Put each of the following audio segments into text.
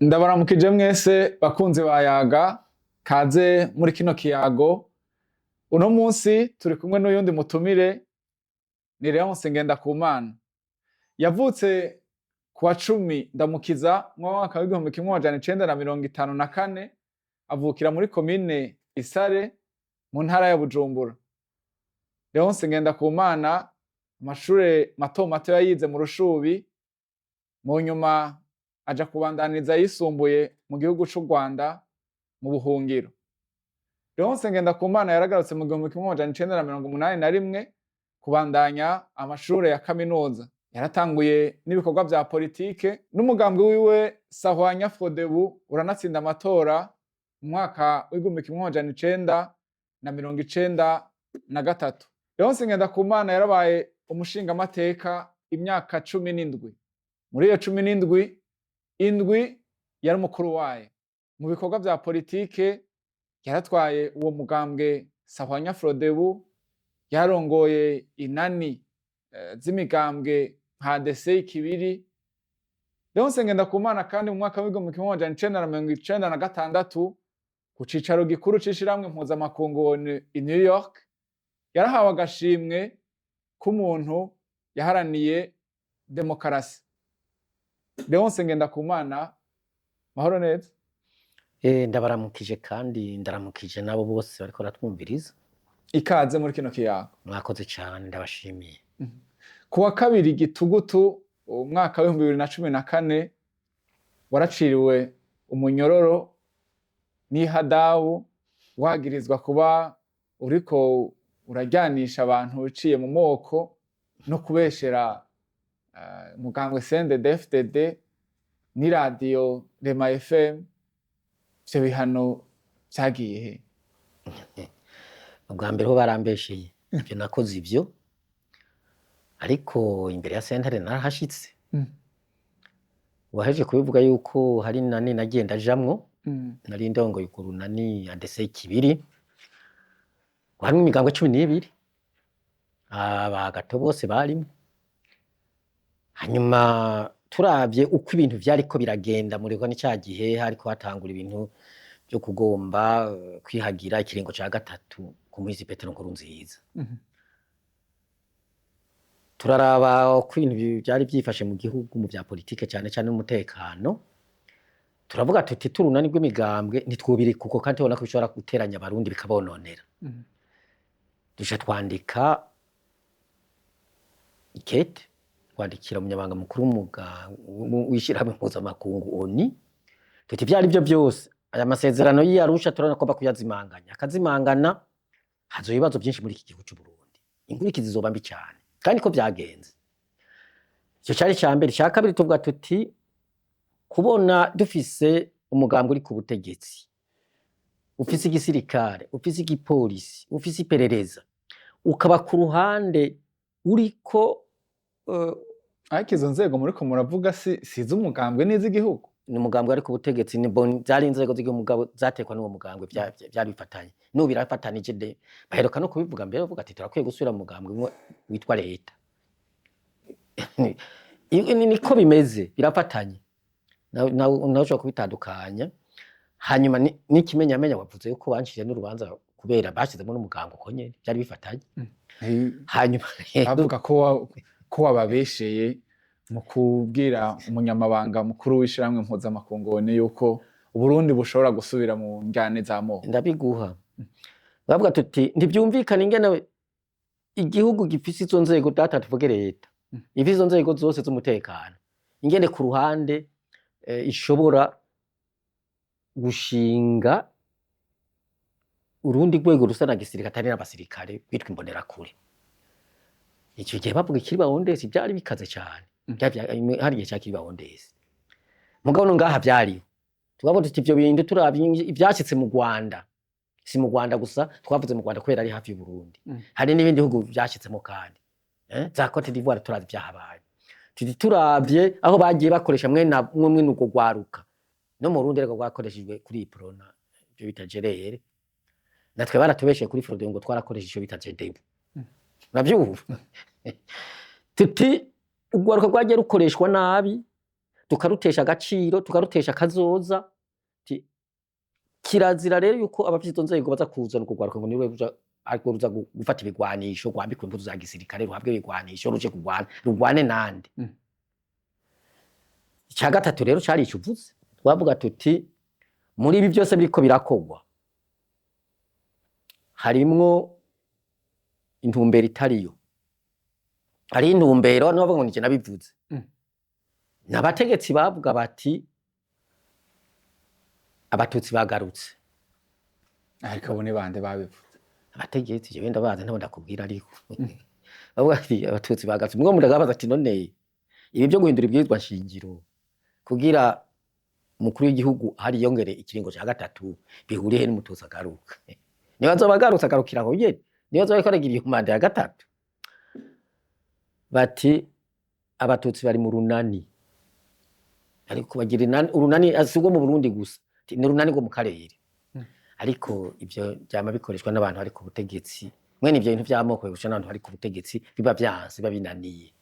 Ndabaramukije mwese bakunzi ba Yaga, kaze muri kino kiyago. Uno munsi turi kumwe n'uyundi mutumire, ni Leonce Ngendakumana. Yavutse kuwa 10 Ndamukiza mu mwaka w'1954, avukira muri komine Isare mu ntara ya Bujumbura. Leonce Ngendakumana amashure mato mato yayize mu Rushubi, mu nyuma aja kubandaniriza ayisumbuye mu gihugu c'u Rwanda mu buhungiro. Leonce Ngendakumana yaragarutse mu 1981 kubandanya amashure ya kaminuza. Yaratanguye n'ibikorwa vya politike n'umugambwe wiwe Sahwanya Frodebu uranatsinda amatora mu mwaka w'1993. Leonce Ngendakumana yarabaye umushingamateka imyaka 17. Muri iyo 17, indwi yari umukuru wayo. Mu bikorwa vya politike yaratwaye uwo mugambwe Sahwanya Frodebu, yarongoye inani z'imigambwe nka ADC Kibiri. Leonce Ngendakumana kandi mu mwaka w'1996 ku cicaro gikuru c'ishirahamwe mpuzamakungu ONU i New York yarahawe agashimwe k'umuntu yaharaniye demokarasi. Leonce Ngendakumana, mahoro neza. Ndabaramukije kandi ndaramukije n'abo bose bariko baratwumviriza. Ikaze muri kino kiyago. Mwakoze cane, ndabashimiye. Kuwa 2 Gitugutu umwaka w'2014 waraciriwe umunyororo n'ihadabu, wagirizwa kuba uriko uraryanisha abantu uciye mu moko no kubeshera mugambwe CNDD-FDD n'iradiyo Rema FM. Ivyo bihano vyagiye he? Ubwa mbere ho barambesheye, ivyo nakoze ivyo, ariko imbere ya sentare narahashitse. Waheje kubivuga yuko hari nani nagiye ndajamwo, nari ndongoye urwo runani ADC Kibiri, harimwo imigambwe 12, abagato bose barimwo. Hanyuma turavye uko ibintu vyariko biragenda, muribuka ni ca gihe hariko hatangura ibintu vyo kugomba kwihagira ikiringo ca gatatu ku muhisi Petero Nkurunziza. Turaraba uko ibintu vyari vyifashe mu gihugu mu vya politike, cane cane n'umutekano, turavuga tuti turunani rw'imigambwe ntitwobireka uko, kandi tubona ko bishobora guteranya Abarundi bikabononera. Duca twandika ikete, twandikira umunyamabanga mukuru w'ishirahamwe mpuzamakungu ONU, tuti ivyo arivyo vyose aya masezerano y'i Arusha turabona ko agomba kuyazimanganya, akazimangana hazoba ibibazo vyinshi muri iki gihugu c'Uburundi, inkurikizi zizoba mbi cane, kandi ko vyagenze. Ico cari ica mbere. Ica kabiri, tuvuga tuti kubona dufise umugambwe uri ku butegetsi, ufise igisirikare, ufise igipolisi, ufise iperereza, ukaba ku ruhande uriko Ariko izo nzego muriko muravuga si iz'umugambwe n'iz'igihugu. Ni umugambwe ari ku butegetsi, ni bon, zari inzego z'igihugu mugabo zatekwa n'uwo mugambwe, vyari bifatanye, n'ubu birafatanije. De baheruka no kubivuga mbere, bavuga ati turakwiye gusubira mu mugambwe umwe witwa leta. Niko bimeze, birafatanye, nawe ushobora kubitandukanya. Hanyuma n'ikimenyamenya wavuze yuko banciriye n'urubanza kubera bashizemo n'umugambwe, uko nyene vyari bifatanye. Hanyuma Bavuga ko wababesheye mu kubwira umunyamabanga mukuru w'ishirahamwe mpuzamakungu ONU yuko Uburundi bushobora gusubira mu njyane z'amoko. Ndabiguha. Bavuga tuti ntivyumvikana ingene igihugu gifise izo nzego, data tuvuge leta ifise izo nzego zose z'umutekano, ingene ku ruhande ishobora gushinga urundi rwego rusa na gisirikare atari n'abasirikare bitwa imbonerakure. Ico gihe bavuga ikiribahondesi vyari bikaze cane. Hari igihe ca kiribahondesi, mugabo no ngaha vyariho. Tukavuga tuti ivyo bintu turavye ivyashitse mu Rwanda, si mu Rwanda gusa, twavuze mu Rwanda kubera ari hafi y'Uburundi. Hari n'ibindi bihugu vyashitsemo kandi, za Cote d'Ivoire turazi vyahabaye. Tuti turavye aho bagiye bakoresha mwene urwo rwaruka, no mu Burundi ariko rwakoreshejwe kuri Uprona, ivyo bita GRR, natwe baratubeshe kuri Frodebu ngo twarakoresheje ico bita JDB. Uravyumva? Tuti urwaruka rwagiye rukoreshwa nabi. Tukarutesha agaciro, tukarutesha akazoza. Kirazira rero yuko abafite izo nzego baza kuzana urwo rwaruka ngo niwe ruja, ariko ruza gufata ibigwanisho, rwambikwe impuzu za gisirikare, ruhabwe ibigwanisho, ruje kurwana, rugwane nande? Icya gatatu rero cari ico uvuze. Twavuga tuti muri ibi byose biriko birakorwa harimwo intumbero itariyo. Hari intumbero nibavuga ngo nije nabivuze. N'abategetsi bavuga bati abatutsi bagarutse. Ariko abo ni bande babivuze? Abategetsi jewe ndabazi, ntabo ndakubwira, ariko bavuga ati abatutsi bagarutse. Mwe muragabaza ati none ibi byo guhindura ibwirizwa nshingiro kugira umukuru w'igihugu hari yongere ikiringo ca gatatu bihuriye n'umututsi agaruka? Niba azoba agarutse, agarukira aho nyene, niba azoba ariko aragira iyo manda ya gatatu. Bati abatutsi bari mu runani, ariko bagira urunani si urwo mu Burundi gusa. Ati, ni urunani rwo mu karere. Ariko ivyo vyama bikoreshwa n'abantu bari ku butegetsi. Mwene ivyo bintu vy'amoko bikoreshwa n'abantu bari ku butegetsi, biba vyanse, biba binaniye,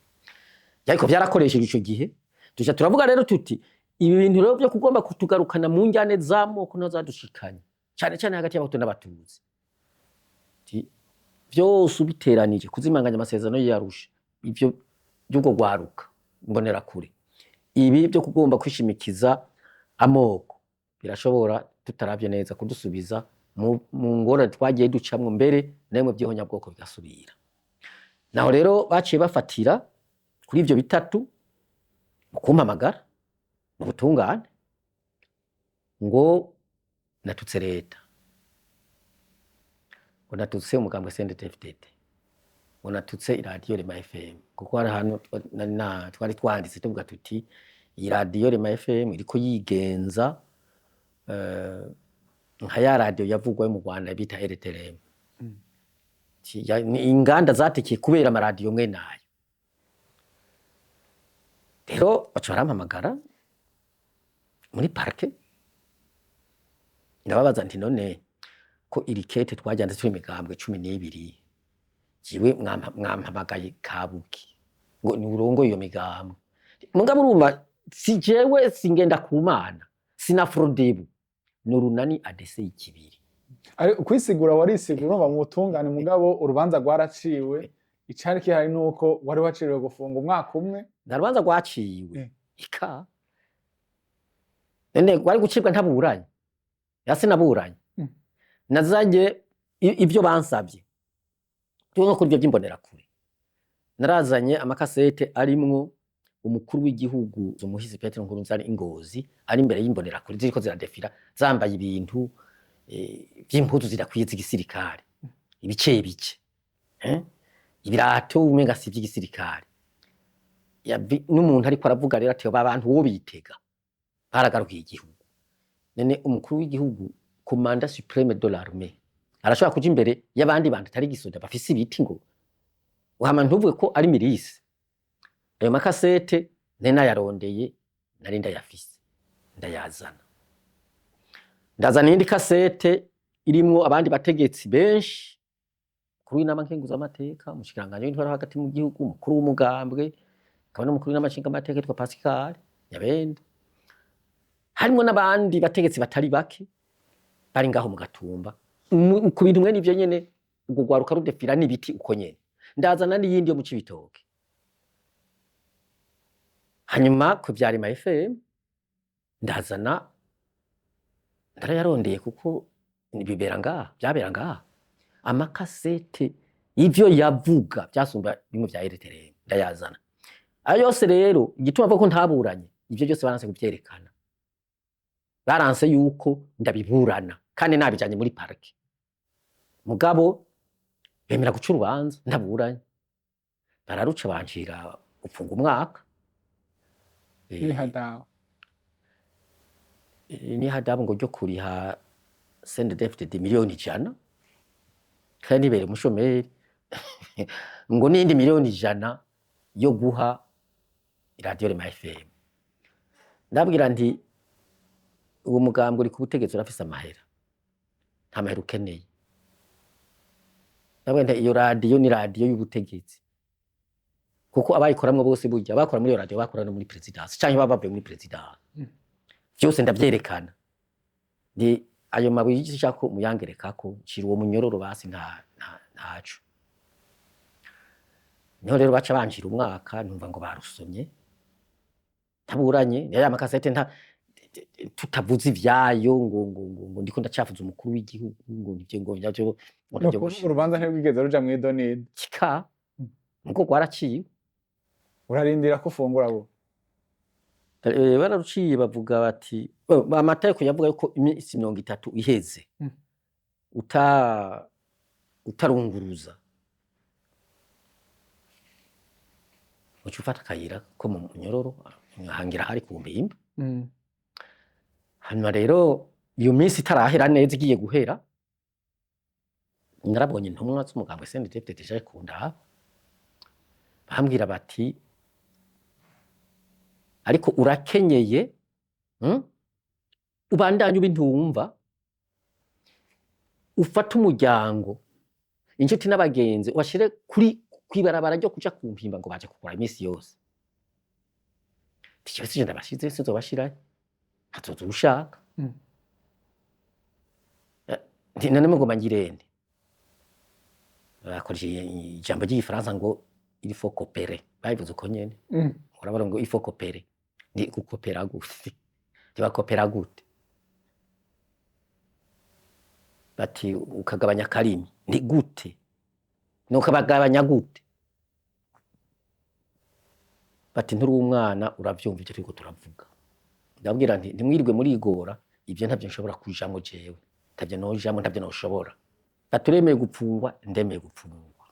ariko vyarakoreshejwe ico gihe. Tuca turavuga rero tuti ibi bintu rero vyo kugomba kutugarukana mu njyane z'amoko niho zadushikanye, cane cane hagati y'abahutu n'abatutsi. Ati, vyose ubiteranije, kuzimanganya amasezerano y'Arusha, ivyo by'ubwo rwaruka imbonerakure, ibi byo kugomba kwishimikiza amoko, birashobora tutaravye neza kudusubiza mu ngorane twagiye ducamwo mbere, namwe by'ihonyabwoko bigasubira. Naho rero baciye bafatira kuri ivyo bitatu mu kumpamagara mu butungane ngo natutse leta, ngo natutse umugambwe CNDD-FDD, ngo natutse iradiyo Rema FM, kuko hari ahantu twari twanditse tuvuga tuti iyi radiyo Rema FM iriko yigenza nka ya radiyo yavugwa yo mu Rwanda bita RTLM. Ni inganda zatekeye kubera amaradiyo mwe nayo. Rero baca barampamagara muri parquet, ndababaza nti none ko iri kete twajyanze turi imigambwe 12, jiwe mwampamagaye kabuki ngo ni urongoye iyo migambwe? Mugabo urumva si jewe, singenda ku mana, sina Frodebu, ni urunani ADC ikibiri. Ari kwisigura, warisigura, urumva mu butungane, mugabo urubanza rwaraciwe. Icari gihari nuko wari waciriwe gufunga umwaka umwe. Nta rubanza rwaciwe. Ika none rwari gucibwa ntaburanye? Yase naburanye. Nazanye ivyo bansabye tuwe kuri ivyo vy'imbonerakure. Narazanye amakasete arimwo umukuru w'igihugu umuhisi Petero Nkurunziza ari ingozi, ari imbere y'imbonerakure ziriko ziradefira zambaye ibintu vy'impuzu zidakwiye z'igisirikare, ibice bice, ibirato umenga si ivy'igisirikare. N'umuntu ariko aravuga rero ati aba bantu wo bitega baragarukiye igihugu. None umukuru w'igihugu, commandant suprême de l'armée, arashobora kuja imbere y'abandi bantu atari gisoda bafise ibiti ngo uhama ntuvuge ko ari milice? Ayo makasete nari nayarondeye, nari ndayafise, ndayazana. Ndazana iyindi kasete irimwo abandi bategetsi benshi, umukuru w'inama nkenguzamateka, umushikiranganji w'intwaro hagati mu gihugu, umukuru w'umugambwe, akaba n'umukuru w'inama nshingamateka yitwa Pascal Nyabenda, harimwo n'abandi bategetsi batari bake bari ngaho mu Gatumba ku bintu mwene ivyo nyene, urwo rwaruka rudefira n'ibiti uko nyene. Ndazana n'iyindi yo mu Cibitoke. Hanyuma ku vya Rema FM ndazana, ndarayarondeye kuko bibera ngaha, vyabera ngaha, amakasete ivyo yavuga vyasumba bimwe vya RTLM, ndayazana ayo yose. Rero igituma avuga ko ntaburanye, ivyo byose baranse kuvyerekana, baranse yuko ndabiburana kandi nabijanye muri parquet. Mugabo bemera guca urubanza ntaburanye, bararuca, bancira gupfunga umwaka. N'ihadabu? N'ihadabu ngo ryo kuriha CNDD-FDD miliyoni 100 kandi nibere umushomeri, ngo n'iyindi miliyoni 100 yo guha iradiyo Rema FM. Ndabwira nti uwo mugambwe uri ku butegetsi urafise amahera, nta mahera ukeneye. Ndabwira nti iyo radiyo ni radiyo y'ubutegetsi. Kuko abayikoramwo bose, burya bakora muri iyo radio, bakora no muri présidence canke baba bavuye muri présidence. Vyose ndavyerekana. Ndi ayo mabuye y'igiti ko muyangerekako, nshira uwo munyororo basi, nta ntaco. Niho rero baca banjira umwaka, numva ngo barusomye ntaburanye ya makasete, nta tutavuze ivyayo, ngo ndiko ndacafuza umukuru w'igihugu, ngo nivyo, ngo navyo, ngo Ni navyo. ukuvuga urubanza ntirwigeze ruja mw'idonido? Kika mugo rwaraciwe. Urarindira ko ufungura bo? Bararuciye, bavuga bati amategeko yavuga yuko iminsi 30 iheze utarunguruza, uca ufata akayira ko mu munyororo, nkahangira hari ku mpimba. Hanyuma rero iyo minsi itarahera neza, igiye guhera, narabonye intumwa z'umugambwe CNDD-FDD zaje kundaba, bambwira bati: "Ariko urakenyeye, Ubandanye ube intumva, ufate umuryango, inshuti n'abagenzi, ubashire kuri kwibarabara ryo kuja ku Mpimba ngo baje kugura iminsi yose." Jewe sije ndabashize, sinzobashirayo, hazoza uwushaka. Nti none mugomba ngirente? Bakoresheje ijambo ry'igifaransa ngo "il faut coopérer", babivuze uko nyene. Urabona ngo "il faut coopérer", ni gukopera gute? Ntibakopera gute? Bati ukagabanya akarimi. Ni gute? Nukabagabanya gute? Bati nturi umwana, uravyumva ivyo turiko turavuga. Ndabwira nti ntimwirirwe murigora, ivyo ntavyo nshobora kujamwo jewe, ntavyo nojamwo, ntavyo noshobora. Bati uremeye gupfungwa? Ndemeye gupfungwa.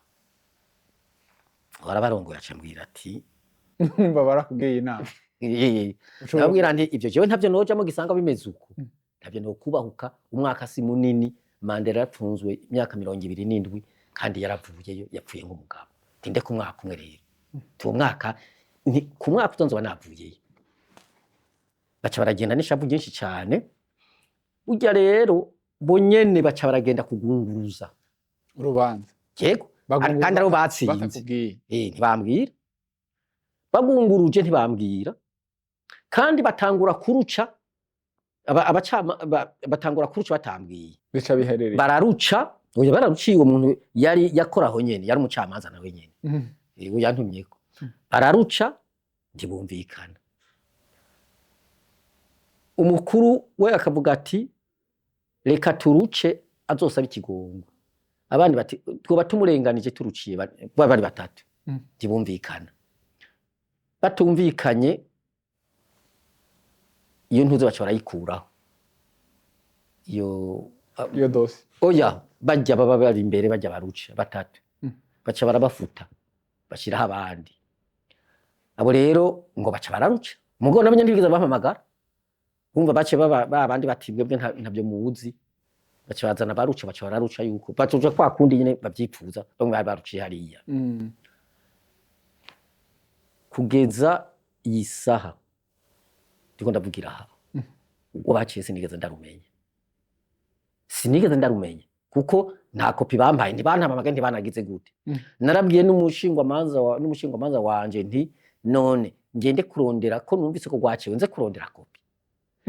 Warabarongoye aca ambwira ati Umva barakubwiye inama. Ndabwira nti ivyo jewe ntavyo nojamwo, gisanga bimeze uko, ntavyo nokubahuka. Umwaka si munini. Mandela yapfunzwe imyaka 27 kandi yaravuyeyo, yapfuye nk'umugabo. Tinde ku mwaka umwe rero, ti uwo mwaka ni ku mwaka uza nzoba navuyeyo. Baca baragenda n'ishavu ryinshi cane. Burya rero bo nyene baca baragenda kugunguruza urubanza. Yego. Bagunguruza Kandi aribo batsinze. Batakubwiye? Ntibambwira. Bagunguruje ntibambwira, kandi batangura kuruca batangura kuruca batambwiye. Bica biherereye. Bararuca, oya, bararuciye. Uwo muntu yari yakora aho nyene yari umucamanza nawe nyene. Uwo yantumyeko. Bararuca, ntibumvikana. Umukuru we akavuga ati reka turuce, azosaba ikigongo. Abandi bati twoba tumurenganije turuciye. Bari batatu. Ntibumvikana. Batumvikanye, iyo ntuze baca barayikuraho iyo. Iyo dossier? Oya, bajya baba bari imbere, bajya baruca batatu. Baca barabafuta, bashiraho abandi. Abo rero ngo baca bararuca, mugo nabo nyene ntibigeze bampamagara. Bumva bace baba ba bandi bati mwebwe ntabyo muzi. Baca bazana baruca, baca bararuca yuko bacuja kwa kundi nyene bavyipfuza, bamwe bari baruciye hariya. Kugeza iyi saha ndiko ndavugira aha, ubwo baciye sinigeze ndarumenya, sinigeze ndarumenya, kuko nta kopi bampaye, ntibantamamagaye, ntibanagize gute. Narabwiye n'umushingwamanza wanje nti none ngende kurondera ko numvise ko rwaciwe, nze kurondera kopi?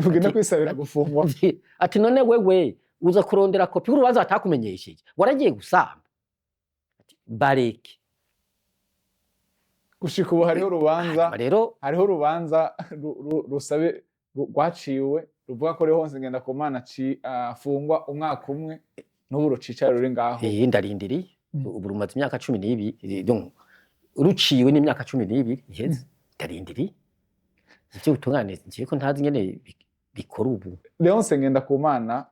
Ugenda kwisabira gufungwa? Ati none wewe uza kurondera kopi y'urubanza batakumenyesheje, waragiye gusamba? Ati bareke. Gushika ubu hariho urubanza Hanyuma rero hariho urubanza rusabe rwaciwe ruvuga ko Leonce Ngendakumana afungwa umwaka umwe, n'ubu rucicaye ruri ngaho. Ndarindiriye. Ubu rumaze imyaka 12, donc ruciwe n'imyaka 12 iheze. Ndarindiriye ivyo ubutungane, ngiye ko ntazi ingene bikora ubu. Leonce Ngendakumana,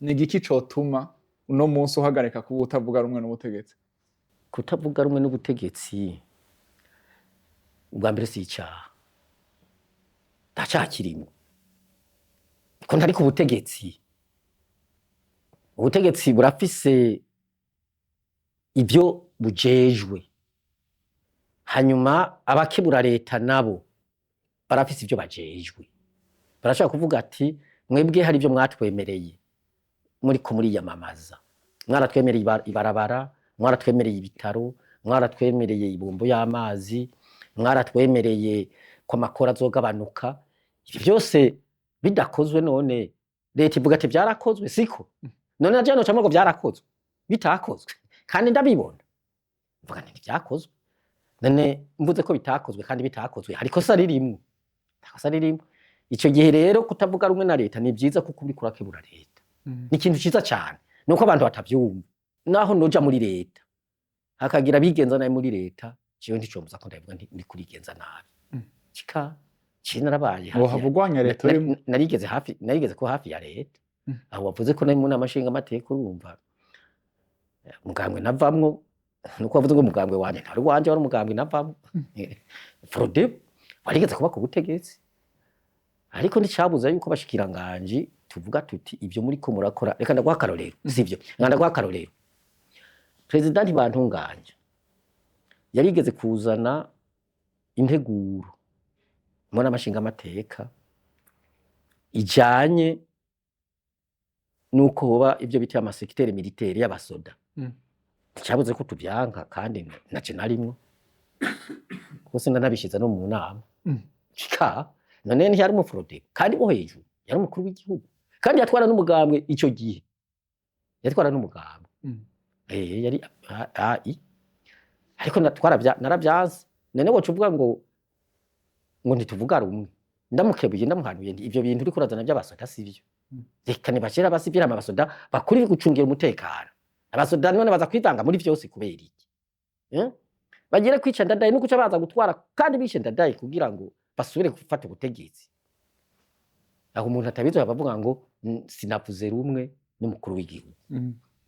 ni igiki cotuma uno munsi uhagarika kuba utavuga rumwe n'ubutegetsi? Kutavuga rumwe n'ubutegetsi, ubwa mbere si icaha, nta caha kirimwo ko ntari ku butegetsi. Ubutegetsi burafise ivyo bujejwe, hanyuma abakebura leta nabo barafise ivyo bajejwe. Barashobora kuvuga ati mwebwe hari ivyo mwatwemereye muriko muriyamamaza, mwaratwemereye ibarabara, mwaratwemereye ibitaro. Mwaratwemereye ibombo y'amazi, mwaratwemereye ko amakora azogabanuka. Ivyo byose bidakozwe, none leta ivuga ati byarakozwe, siko? None naje noca ngo byarakozwe bitakozwe kandi ndabibona, mvuga nti ntibyakozwe. None mvuze ko bitakozwe kandi bitakozwe, hari ikosa ririmwo? Nta kosa ririmwo. Ico gihe rero kutavuga rumwe na leta ni vyiza, kuko uriko urakebura leta. Ni ikintu ciza cane, nuko abantu batavyumva. Naho noja muri leta hakagira abigenza nabi muri leta, jewe nticombuza ko ndabivuga nti uri kurigenza nabi. Kika ciye narabaye hafi Wohava urwanya leta urimo? Narigeze hafi, narigeze ko hafi ya leta. Aho wavuze ko nari mu nama nshingamateka, urumva mugambwe navamwo, nuko wavuze ngo umugambwe wanje ntari uwanje, wari umugambwe navamwo. Frodebu warigeze kuba ku butegetsi, ariko nticabuza yuko abashikiranganji tuvuga tuti ibyo muriko murakora. Reka ndaguha akarorero, sivyo? Reka ndaguha akarorero. Perezida Ntibantunganya yarigeze kuzana integuro mu nama nshingamateka ijanye nuko hoba ivyo bita ama secteurs militaires y'abasoda. Nticabuze ko tuvyanka, kandi naje narimwo, kuko ndanabishiza no mu nama. Kika none ntiyari umufrode kandi wo hejuru, yari umukuru w'igihugu kandi yatwara n'umugambwe ico gihe, yatwara n'umugambwe. Yari AI, ariko naravyanse. None woca uvuga ngo ntituvuga rumwe? Ndamukebuye, ndamuhanuye nti ivyo bintu uriko urazana by'abasoda sivyo. Reka nibashira abasivili, hama abasoda bakuri gucungira umutekano. Abasoda none baza kwivanga muri vyose kubera iki? Eh? Bagere kwica Ndadaye no kuca baza gutwara kandi bishe Ndadaye kugira ngo basubire gufata ubutegetsi. Aho umuntu atabizi bavuga ngo sinavuze rumwe n'umukuru w'igihugu.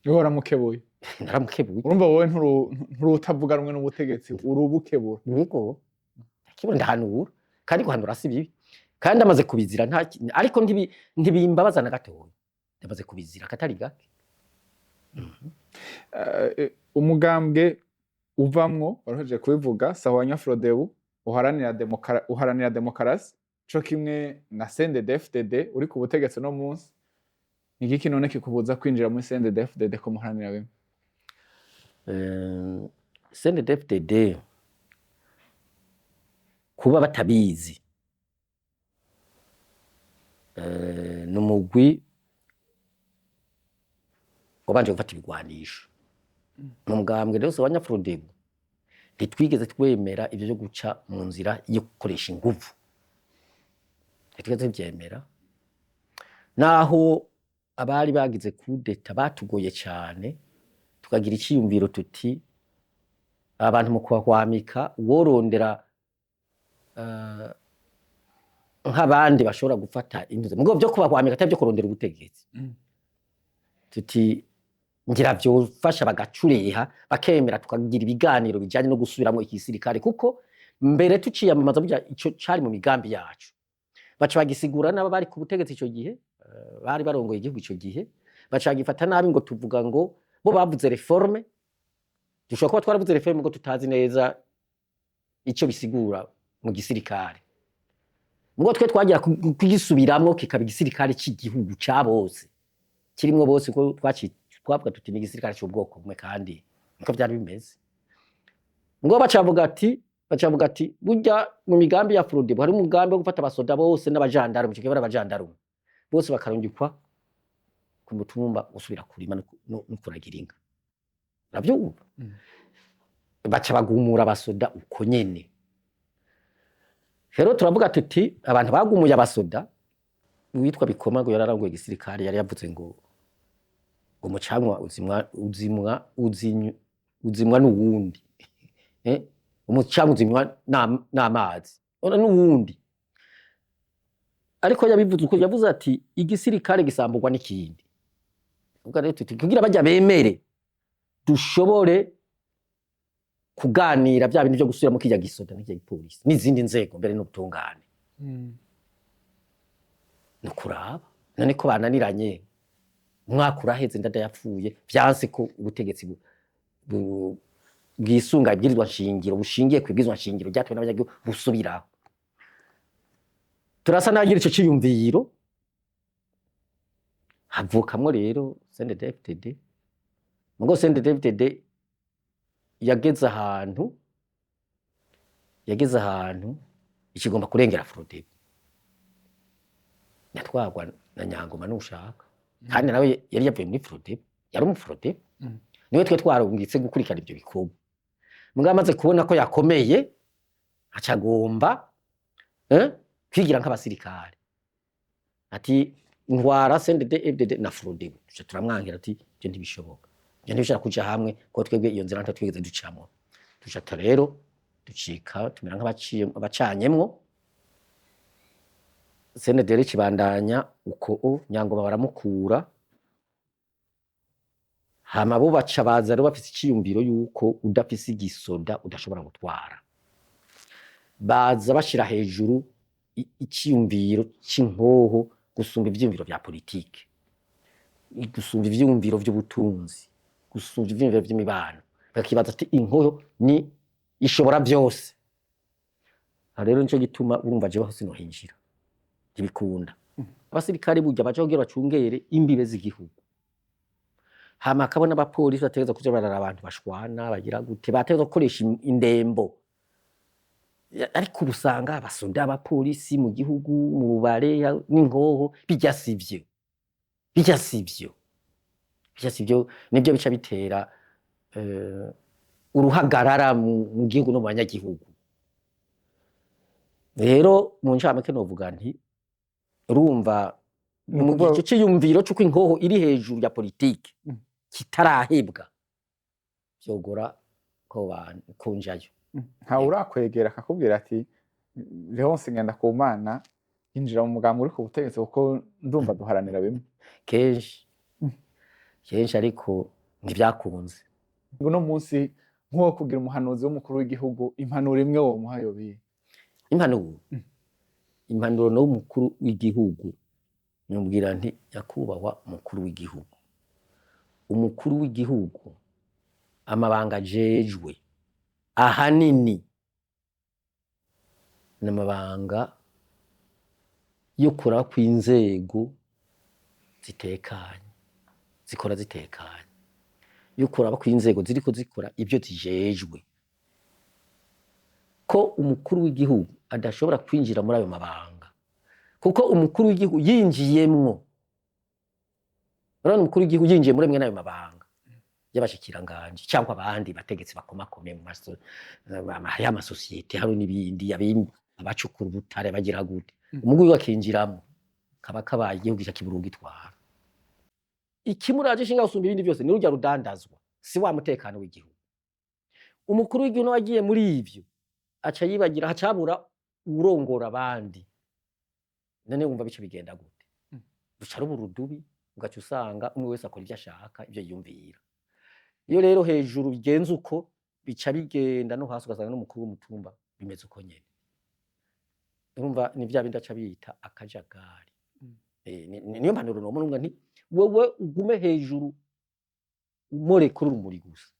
Wowe waramukebuye? Naramukebuye. Urumva wowe nturutavuga rumwe n'ubutegetsi, urubukebura. Yego, ndakibona, ndahanura, kandi guhanura si bibi, kandi amaze kubizira nta ariko ntibimbabaza na gatoya, ndamaze kubizira akatari gake. Umugambwe uvamwo, waruhejeje kubivuga, Sahwanya Frodebu, uharanira demokarasi co kimwe na CNDD-FDD uri ku butegetsi no munsi. Ni igiki none kikubuza kwinjira muri CNDD-FDD ko muharanira bimwe? CNDD-FDD kuba batabizi, ni umugwi wabanje gufata ibigwanisho mu mugambwe. Rero Sahwanya Frodebu ntitwigeze twemera ivyo vyo guca mu nzira yo gukoresha inguvu, ntitwigeze tuvyemera, naho abari bagize kudeta batugoye cane, tukagira iciyumviro tuti abantu mu kubahwamika worondera nk'abandi bashobora gufata intuze mugo vyo kubahwamika, atari vyo kurondera ubutegetsi. Tuti ngira vyofasha bagacureha, bakemera tukagira ibiganiro bijanye no gusubiramwo igisirikare, kuko mbere tuciyamamaza burya ico cari mu migambi yacu. Baca bagisigura n'aba bari ku butegetsi ico gihe, bari barongoye igihugu ico gihe, baca bagifata nabi ngo tuvuga ngo bo bavuze réforme. Dushobora kuba twaravuze réforme ngo tutazi neza ico bisigura mu gisirikare. Mugo twe twagira kugisubiramwo kikaba igisirikare c'igihugu ca bose, kirimwo bose, ko twavuga tuti ni igisirikare c'ubwoko bumwe, kandi niko vyari bimeze. Ngo baca bavuga ati burya mu migambi ya Frodebu hari umugambi wo gufata abasoda bose n'abajandarume, ico gihe bari abajandarume bose, bakarungikwa ku mutumba gusubira kurima no kuragira inka, uravyumva? Baca bagumura abasoda uko nyene. Rero turavuga tuti abantu bagumuye abasoda, uwitwa Bikoma ngo yararanguye igisirikare, yari yavuze ngo umucanwa uzimwa n'uwundi, umucanwa uzimwa n'amazi ona n'uwundi. Ariko yabivuze uko yavuze ati igisirikare gisamburwa n'ikindi. Ubwo rero tuti kugira bajya bemere dushobore kuganira bya bintu byo gusubiramo kirya gisoda n'ikirya gipolisi n'izindi nzego, mbere n'ubutungane, ni kuraba none ko bananiranye, umwaka uraheze Ndadaye yapfuye, vyanse ko ubutegetsi bwisunga ibwirizwa nshingiro, bushingiye ku ibwirizwa nshingiro ryatewe n'abanyagihugu, busubiraho. Turasa n'abagira ico ciyumviro, havukamwo rero CNDD-FDD. Mugo CNDD-FDD yageze ahantu, yageze ahantu ikigomba kurengera Frodebu, yatwarwa na Nyangoma nushaka, kandi nawe yari yavuye muri Frodebu, yari umufrodebu. Niwe twe twarungitse gukurikirana ibyo bikorwa. Mugabo amaze kubona ko yakomeye, aca agomba kwigira nk'abasirikare, ati ntwara CNDD FDD na Frodebu. Tuca turamwangira ati ibyo ntibishoboka, ibyo ntibishobora kuja hamwe, ko twebwe iyo nzira nta twigeze ducamwo. Tuca rero ducika tumera nk'abacanyemwo. CNDD kibandanya uko, Nyangoma baramukura, hama bo baca baza rero bafise iciyumviro yuko udafise igisoda udashobora gutwara. Baza bashira hejuru iciyumviro c'inkoho gusumba ivyiyumviro vya politike, gusumba ivyiyumviro vy'ubutunzi, gusumba ivyiyumviro vy'imibano. Bakibaza ati inkoho ni ishobora vyose. Aha rero nico gituma urumva jewe aho sinohinjira, ntibikunda. Abasirikare burya baja kugira bacungere imbibe z'igihugu, hama hakaba n'abapolisi bategerezwa kuja barara abantu bashwana bagira gute, bategerezwa gukoresha indembo. Ariko ubu usanga abasoda, abapolisi mu gihugu, mu bubare n'inkoho, bijya sivyo, bijya sivyo, bijya sivyo. Nivyo bica bitera uruhagarara mu gihugu no mu banyagihugu. Rero mu ncamake novuga nti urumva Ni mu ukuvuga gihe c'iyumviro c'uko inkoho iri hejuru ya politike kitarahebwa, vyogora ko kunjayo. Ntawe urakwegera akakubwira ati Leonce Ngendakumana yinjira mu mugambi uri ku butegetsi, kuko ndumva duharanira bimwe? Kenshi kenshi, ariko ntibyakunze. Uno munsi nk'uwo kugira umuhanuzi w'umukuru w'igihugu, impanuro imwe womuha yobiye? Impanuro, impanuro no umukuru w'igihugu nimubwira nti nyakubahwa umukuru w'igihugu, umukuru w'igihugu amabanga ajejwe ahanini n'amabanga yo kuraba kw'inzego zitekanye, zikora zitekanye, yo kuraba kw'inzego ziriko zikora ibyo zijejwe, ko umukuru w'igihugu adashobora kwinjira muri ayo mabanga, kuko umukuru w'igihugu yinjiyemwo, urabona umukuru w'igihugu yinjiye muri mwene ayo mabanga y'abashikiranganje cyangwa abandi bategetsi bakomakomeye mu maso y'amasosiyete, hari n'ibindi, abacukura ubutare bagira gute, umugwi we akinjiramo, kaba kabaye igihugu gica kibura ugitwara. Ikimuraje ishinga gusumba ibindi byose ni rurya rudandazwa, si wa mutekano w'igihugu. Umukuru w'igihugu nawe agiye muri ivyo aca yibagira, hacabura urongora abandi. None wumva bice bigenda gute? Ruca ruba urudubi, ugaca usanga umwe wese akora ivyo ashaka, ivyo yiyumvira. Iyo rero hejuru bigenze uko, bica bigenda no hasi, ugasanga n'umukuru w'umutumba bimeze uko nyene. Urumva ni vya bindi aca bita akajagari. Niyo mpanuro nomwe nti wewe ugume hejuru umore kuri urumuri gusa.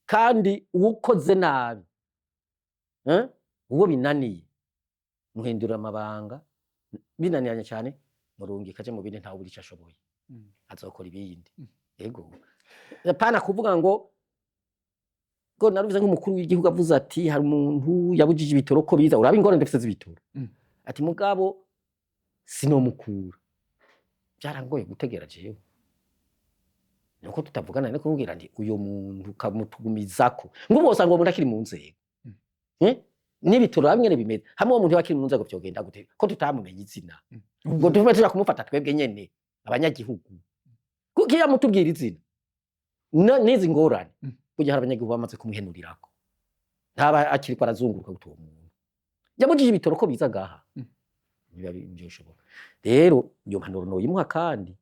Kandi uwukoze nabi, uwo binaniye muhindura amabanga, binaniranye cyane murungika aje mu bindi, ntawe ubura ico ashoboye, azokora ibindi. Ego, apana kuvuga ngo ngo naruvuze nk'umukuru w'igihugu avuze ati hari umuntu yabujije ibitoro ko biza, uraba ingorane dufise z'ibitoro, ati mugabo sinomukura, byarangoye gutegera jewe, nuko tutavugana no kumubwira nti uyo muntu kamutugumizako ngo bose ngo umuntu akiri mu nzego. N'ibitoro hamwe bimeze hamwe, uwo muntu akiri mu nzego vyogenda gute ko tutamumenye izina, ngo tuvume tuja kumufata twebwe nyene abanyagihugu, kuko iyo amutubwira izina n'izi ngorane, burya hari abanyagihugu bamaze kumuhenurirako, ntaba akiriko arazunguruka guta uwo muntu yabujije ibitoro ko biza ngaha. Biba byoshoboka rero iyo mpanuro noyimuha, kandi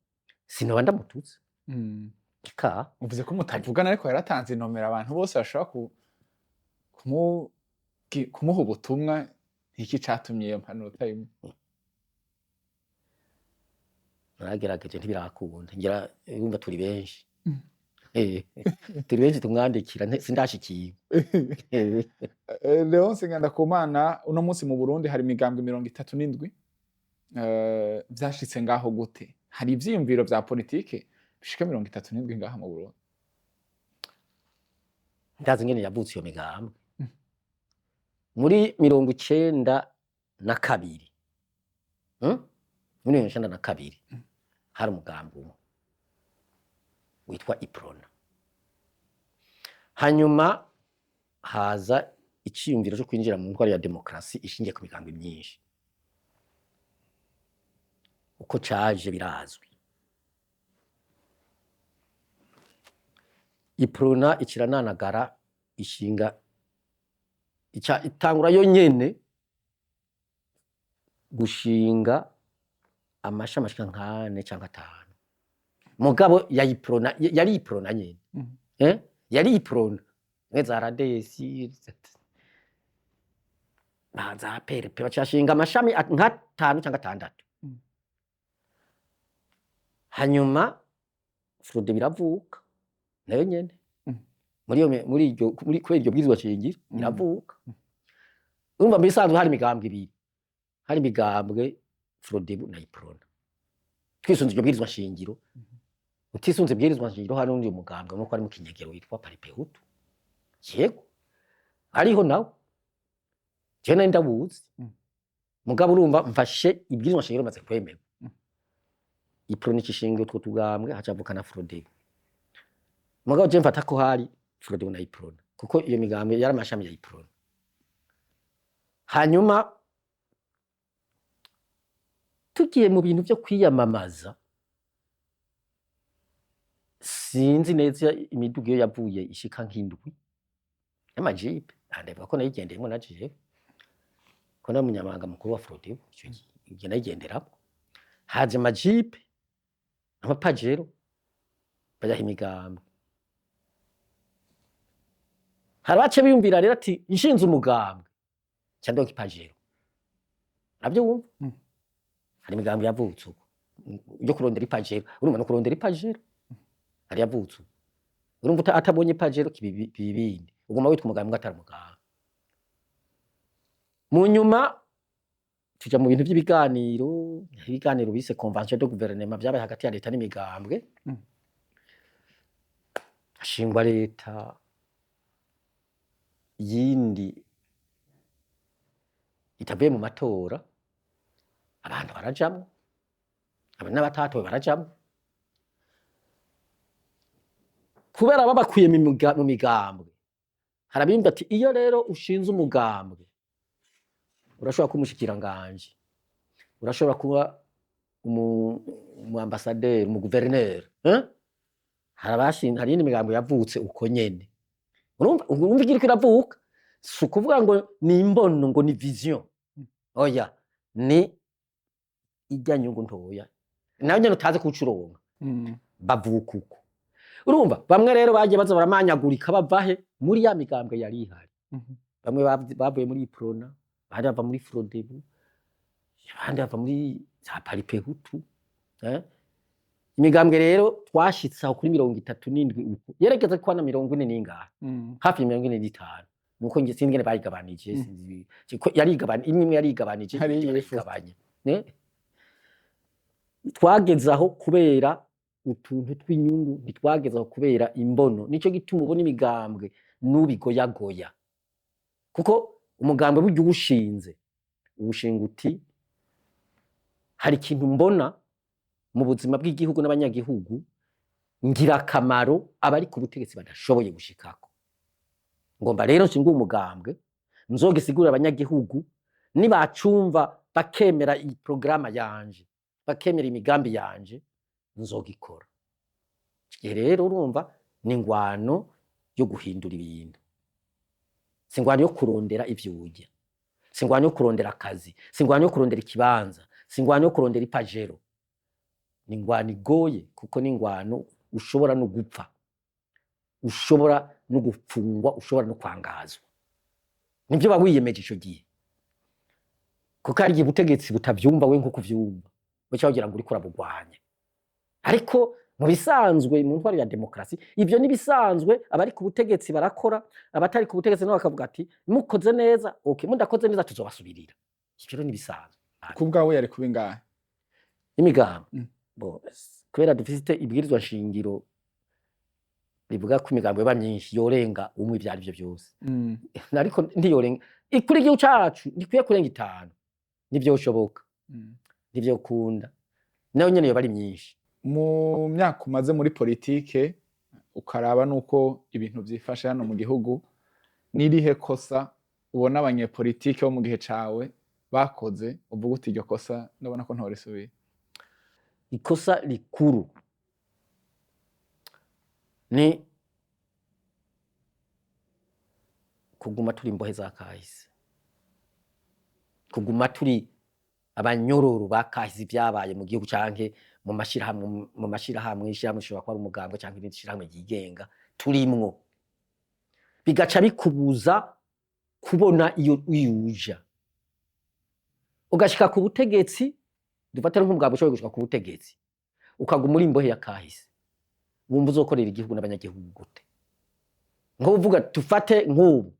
sinoba ndamututse. Ika Uvuze ko mutavugana, ariko yaratanze inomero abantu bose bashobora kumuha ubutumwa. Iki catumye iyo mpanuro utayimuha? Naragerageje ntibirakunda, ngira urumva turi benshi. Turi benshi tumwandikira, sindashikirwa. Leonce Ngendakumana, uno munsi mu Burundi hari imigambwe 37. Vyashitse ngaho gute? Hari ivyiyumviro vya politike bishika 37 ngaha mu Burundi? Ndazi ingene yavutse iyo migambwe. Muri 92, Muri 92 hari umugambi umwe witwa Iprona. Hanyuma haza iciyumviro cyo kwinjira mu ntwaro ya demokarasi ishingiye ku migambi myinshi. Uko caje birazwi. Iprona ikirananagara ishinga ica itangura yo nyene gushinga amashami ashika nk'ane canke atanu. Mugabo yayiprona yari Iprona nyene. Yari Iprona. Mwe za Radesi ba za PRP bacashinga amashami nk'atanu canke atandatu. Hanyuma Frode biravuka nayo nyene. Muri iyo muri iryo muri kubera iryo bwirizwa shingiro iravuka. Urumva mu bisanzwe hari imigambwe ibiri. Hari imigambwe Frodebu na Iprona. Twisunze iryo bwirizwa shingiro. Utisunze ibwirizwa shingiro hari undi mugambwe nuko ari mu kinyegero witwa Paripehutu. Yego. Ariho nawe. Je nari ndawuzi. Mugabo urumva mfashe ibwirizwa shingiro maze kwemerwa. Iprona icishinga utwo tugambwe hacavuka na Frodebu. Mugabo je mfata ko hari Frodebu na Iprona kuko iyo migambwe yari amashami ya Iprona. Hanyuma tugiye mu bintu vyo kwiyamamaza, sinzi neza imiduga iyo yavuye ishika nk'indwi y'amajipe, ndavuga ko nayigendeyemo na jewe ko nari umunyamabanga mukuru wa Frodebu ico gihe nayigenderamwo. Haje amajipe amapajero bayaha imigambwe. Hari abace biyumvira rero ati nshinze umugambwe ca ndonka ipajero. Navyo wumva? Hari imigambwe yavutse uko yo kurondera ipajero, urumva no kurondera ipajero hari yavutse uko. Urumva atabonye ipajero kibibindi uguma witwa umugambwe atari umugambwe. Mu nyuma tuja mu bintu vy'ibiganiro, ibiganiro bise convention de gouvernement vyabaye hagati ya leta n'imigambwe. Hashingwa leta yindi itavuye mu matora, abantu barajamwo, n'abatatowe barajamwo. Kubera babakuye mu migambwe, hari abiyumva ati iyo rero ushinze umugambwe urashobora kuba umushikiranganji, urashobora kuba umu ambassadeur, umu gouverneur, hein? Hari iyindi migambo yavutse uko nyene. Urumva urumva ikiriko iravuka, si ukuvuga ngo ni imbono ngo ni vision. Oya, ni irya nyungu ntoya. Nayo nyene utazi kucuronka. Bavuka uko. Urumva bamwe rero bagiye baza baramanyagurika bava he muri ya migambwe yari ihari. Bamwe bavuye muri Iprona, abandi bava muri Frodebu, abandi bava muri za Paripehutu. Imigambwe rero twashitse aho kuri 37 uko. Yerekeza kwa na 40 n'ingahe. Hafi ya 45. Nuko nge sinzi ingene bayigabanije, sinzi ko yarigabana imwe imwe yarigabanije, Hari iyindi iyifuza. yarigabanya. Ne? Twageze aho kubera utuntu tw'inyungu, ntitwageze aho kubera imbono. Nico gituma ubona imigambwe n'ubigoyagoya. Kuko umugambwe burya uwushinze, uwushinga uti hari ikintu mbona mu buzima bw'igihugu n'abanyagihugu ngirakamaro abari ku butegetsi badashoboye gushikako. Ngomba rero nshinge umugambwe nzogisigurira abanyagihugu nibacumva bakemera iyi programa yanje, bakemera imigambi yanje, nzogikora. Igihe rero urumva ni ingwano yo guhindura ibintu. Si ingwano yo kurondera ivyo urya, si ingwano yo kurondera akazi, si ingwano yo kurondera ikibanza, si ingwano yo kurondera ipajero. Ni ingwano igoye kuko ni ingwano ushobora no gupfa, ushobora no gupfungwa, ushobora no kwangazwa. Nivyo ba wiyemeje ico gihe. Kuko hari igihe ubutegetsi butavyumva we nkuko uvyumva, uca wogira ngo uriko urabugwanya. Ariko mu bisanzwe mu ntwaro ya demokarasi ivyo nibisanzwe, abari ku butegetsi barakora, abatari ku butegetsi nabo bakavuga ati mukoze neza, okay, mudakoze neza tuzobasubirira. Ivyo rero nibisanzwe. Ku bwawe yari kuba ingahe? Imigambi. Bo, kubera dufite ibwirizwa shingiro Rivuga ko imigambo yoba myinshi, yorenga umwe, ivyo ari vyo vyose. Ariko ntiyorenga, kuri igihugu cacu ntikwiye kurenga 5, ntivyoshoboka. Ntivyokunda, nayo nyene yoba ari myinshi. Mu myaka umaze muri politike, ukaraba nuko ibintu vyifashe hano mu gihugu, n'irihe kosa ubona abanyepolitike bo mu gihe cawe bakoze, uvuga uti: "Iryo kosa ndabona ko ntorisubira"? Ikosa rikuru ni kuguma turi imbohe za kahise, kuguma turi abanyororo ba kahise, ibyabaye mu gihugu canke mu mashirahamwe, ishirahamwe ishobora kuba ari umugambwe canke irindi shirahamwe ryigenga turimwo, bigaca bikubuza kubona iyo uja ugashika ku butegetsi. Dufate nk'umugambwe ushoboye gushika ku butegetsi, ukaguma uri imbohe ya kahise, wumva uzokorera igihugu n'abanyagihugu gute? Nk'uvuga, tufate nk'ubu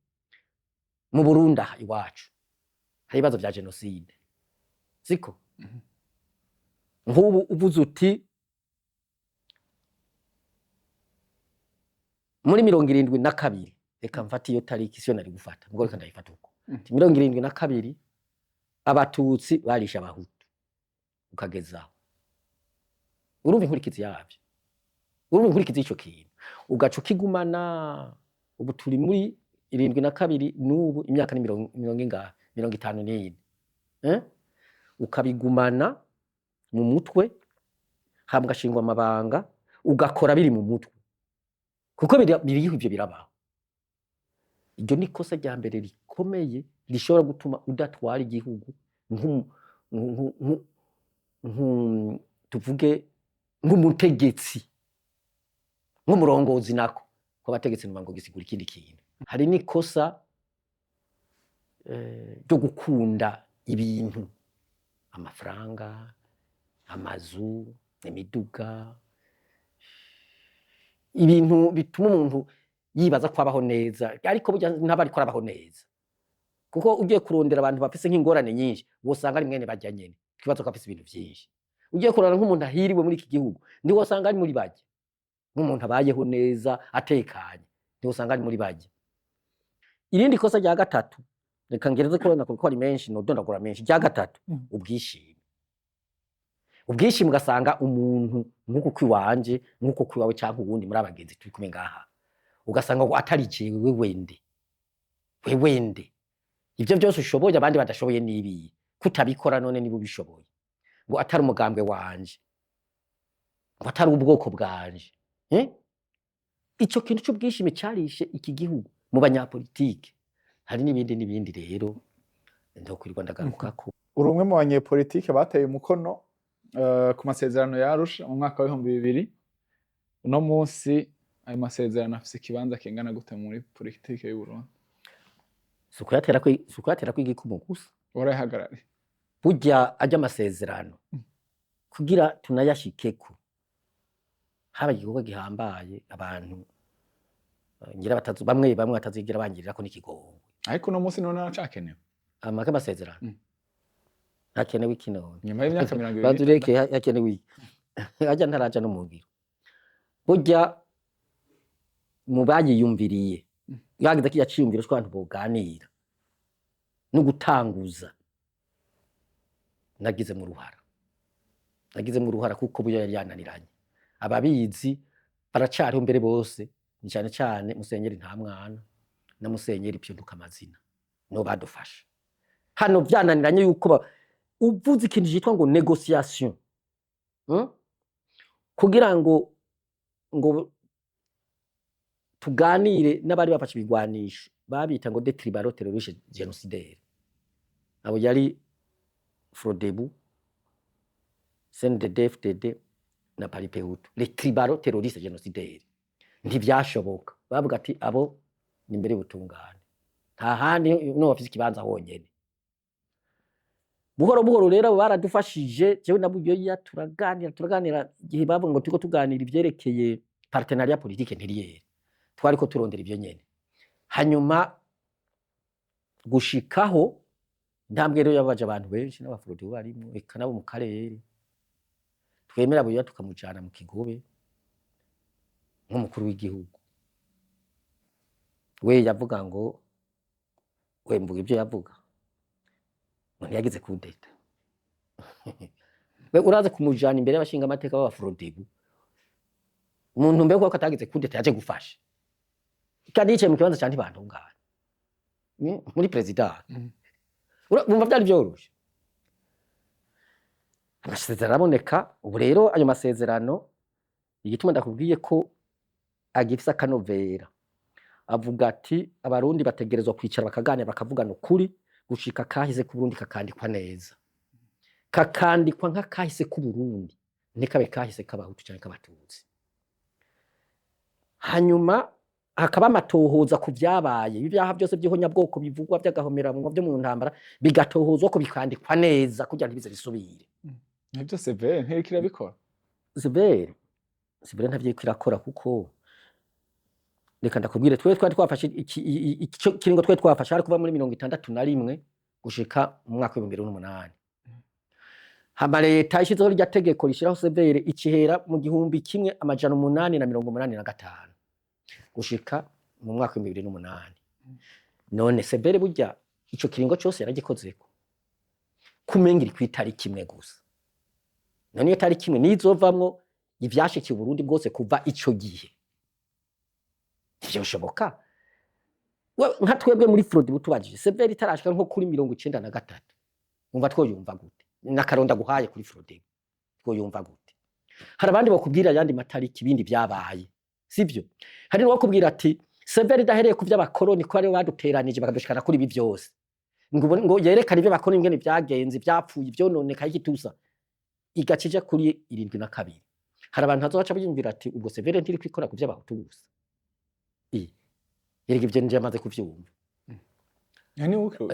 mu Burundi aha iwacu hari ibibazo vya jenoside, siko? Nk'ubu uvuze uti muri 72, reka mfate iyo tariki, siyo nari gufata, ubwo reka ndayifata uko. 72 Abatutsi barishe Abahutu, ukagezaho urumva inkurikizi yavyo, urumva inkurikizi y'ico kintu, ugaca ukigumana. Ubu turi muri 72, n'ubu imyaka ni mirongo ingahe? 54, eh? Ukabigumana mu mutwe, hama ugashingwa amabanga, ugakora biri mu mutwe, kuko biriho, ivyo birabaho. Iryo ni ikosa rya mbere rikomeye rishobora gutuma udatwara igihugu tuvuge nk'umutegetsi, nk'umurongozi, nako ko abategetsi numva ngo gisigura ikindi kintu. Hari n'ikosa ryo gukunda ibintu, amafaranga, amazu, imiduga, ibintu bituma umuntu yibaza ko abaho neza, ariko burya ntaba ariko arabaho neza, kuko ugiye kurondera abantu bafise nk'ingorane nyinshi, wosanga ari mwene barya nyene twibaza ko afise ibintu vyinshi. Ugiye kurora nk'umuntu ahiriwe muri iki gihugu, ntiwosanga ari muri barya. Nk'umuntu abayeho neza atekanye, ntiwosanga ari muri barya. Irindi kosa rya gatatu, reka ngereze kubona kuko ari menshi, nodondagura menshi. Rya gatatu, ubwishime. Ubwishime, ugasanga umuntu nk'uku kwiwanje, nk'uku kwiwawe, canke uwundi muri abagenzi turi kumwe ngaha, ugasanga ngo atari jewe, wewe nde? Wewe nde? Ivyo byose ushoboye abandi badashoboye nibiye kutabikora? None niba ubishoboye, ngo atari umugambwe wanje, ngo atari ubwoko bwanje, eh? Ico kintu c'ubwishime carishe iki gihugu mu banyapolitike. Hari n'ibindi n'ibindi rero ndokwirirwa ndagarukako. Uri umwe mu banyepolitike bateye umukono ku masezerano ya Arusha mu mwaka w'2000. Uno munsi ayo masezerano afise ikibanza kingana gute muri politike y'u Burundi? Si ukuyatera kw'igikumu gusa. Warayahagarariye. Burya ajya amasezerano, kugira tunayashikeko, haba igikorwa gihambaye, abantu ngira batazi, bamwe bamwe batazigira bangirirako n'ikigongwe. Ariko uno munsi none aracakenewe? Amaka amasezerano hakenewe iki none? Nyuma y'imyaka 20. Bazureke, hakenewe iki? Ajya ntaraja no mu ngiro. Burya mu bayiyumviriye, bagize kirya ciyumviro c'abantu boganira no gutanguza, nagizemwo uruhara, nagizemwo uruhara, kuko burya yari yananiranye. Ababizi baracariho mbere bose, ni cane cane Musenyeri Ntamwana na Musenyeri Pio amazina nibo badufasha. Hano vyananiranye yuko uvuze ikintu citwa ngo négociation, Kugira ngo tuganire n'abari bafashe ibigwanisho, babita ngo des tribaux terroristes génocidaires, abo yari Frodebu, CNDD FDD na Palipehutu, les tribaux terroristes génocidaires. Ntivyashoboka, bavuga ati abo ni imbere y'ubutungane, nta handi no bafise ikibanza honyene. Buhoro buhoro rero abo baradufashije, jewe na Buyoya turaganira, turaganira. Igihe bavuga ngo turiko tuganira ivyerekeye partenariat politique intérieure, twariko turondera ivyo nyene. Hanyuma gushikaho intambwe rero yababaje abantu benshi, n'Abafurodi barimwo, eka nabo mu karere, twemera Buyoya tukamujana mu Kigobe nk'umukuru w'igihugu. We yavuga ngo, we mvuga ibyo yavuga ngo ntiyagize kudeta. We uraza kumujana imbere y'abashinga amateka b'abafrodebu, umuntu mbega ko atagize kudeta yaje gufasha kandi yicaye mu kibanza ca Ntibantunganya muri présidence. Wumva vyari vyoroshe? Amasezerano araboneka. Ubu rero ayo masezerano, igituma ndakubwiye ko agifise akanovera, avuga ati abarundi bategerezwa kwicara bakaganira, bakavugana ukuri gushika kahise k'Uburundi kakandikwa neza, kakandikwa nk'akahise k'Uburundi, ntikabe kahise k'abahutu canke k'abatutsi. Hanyuma hakaba amatohoza ku vyabaye, ibyaha byose by'ihonyabwoko bivugwa, by'agahomeranwa byo mu ntambara, bigatohozwa ko bikandikwa neza kugira ntibize bisubire. Nibyo, CVR ntiriko irabikora. CVR ntavyo iriko irakora, kuko reka ndakubwire, twe twari twafashe ico kiringo, twari twafashe hari kuva muri 61 gushika mu mwaka w'2008. Hama leta ishizeho rya tegeko rishiraho CVR, ikihera mu 1885 gushika mu mwaka w'2008. None CVR burya ico kiringo cose yaragikozeko? Kumenga iri kw'itariki imwe gusa. None iyo tariki imwe nizovamwo ivyashikiye Uburundi bwose kuva ico gihe? Ntivyoshoboka. Nka twebwe muri Frodi butubajije, CVR itarashika nko kuri 93, wumva twoyumva gute? N'akaronda guhaye kuri Frodi, twoyumva gute? Hari abandi bakubwira ayandi matariki, ibindi vyabaye sivyo. Hari n'uwakubwira ati CVR idahereye ku vy'abakoroni, ko aribo baduteranije bakadushikana kuri ibi vyose, ngo ngo yerekane ivyo abakoroni ingene vyagenze, ivyapfuye, ivyononekaye, igitusa, igaca ija kuri 72. Hari abantu bazobaca biyumvira ati ubwo CVR ntiriko ikora ku vy'abahutu gusa. Erega ivyo nje amaze kuvyumva.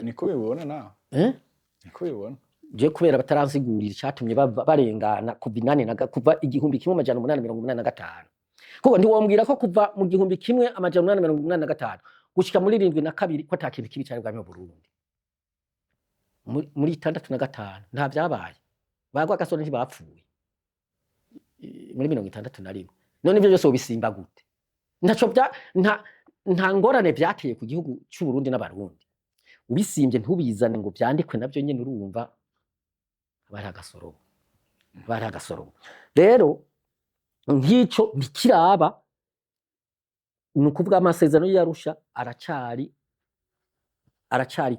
Niko ubibona nawe? Eh? Niko ubibona? Je kubera bataransigurira icatumye barengana kuva inani na kuva 1885, kuko ntiwombwira ko kuva mu 1885 gushika muri 72 ko ata kintu kibi cari bwame mu Burundi. Muri 65 nta vyabaye, bagwa gasore ntibapfuye muri 61. None ivyo vyose wobisimba gute? Ntaco vya nta ngorane vyateye ku gihugu c'u Burundi n'abarundi. Ubisimvye ntubizane ngo vyandikwe navyo nyene, urumva bari agasorobo, bari agasorobo. Rero nk'ico ntikiraba, ni ukuvuga amasezerano y'Arusha aracari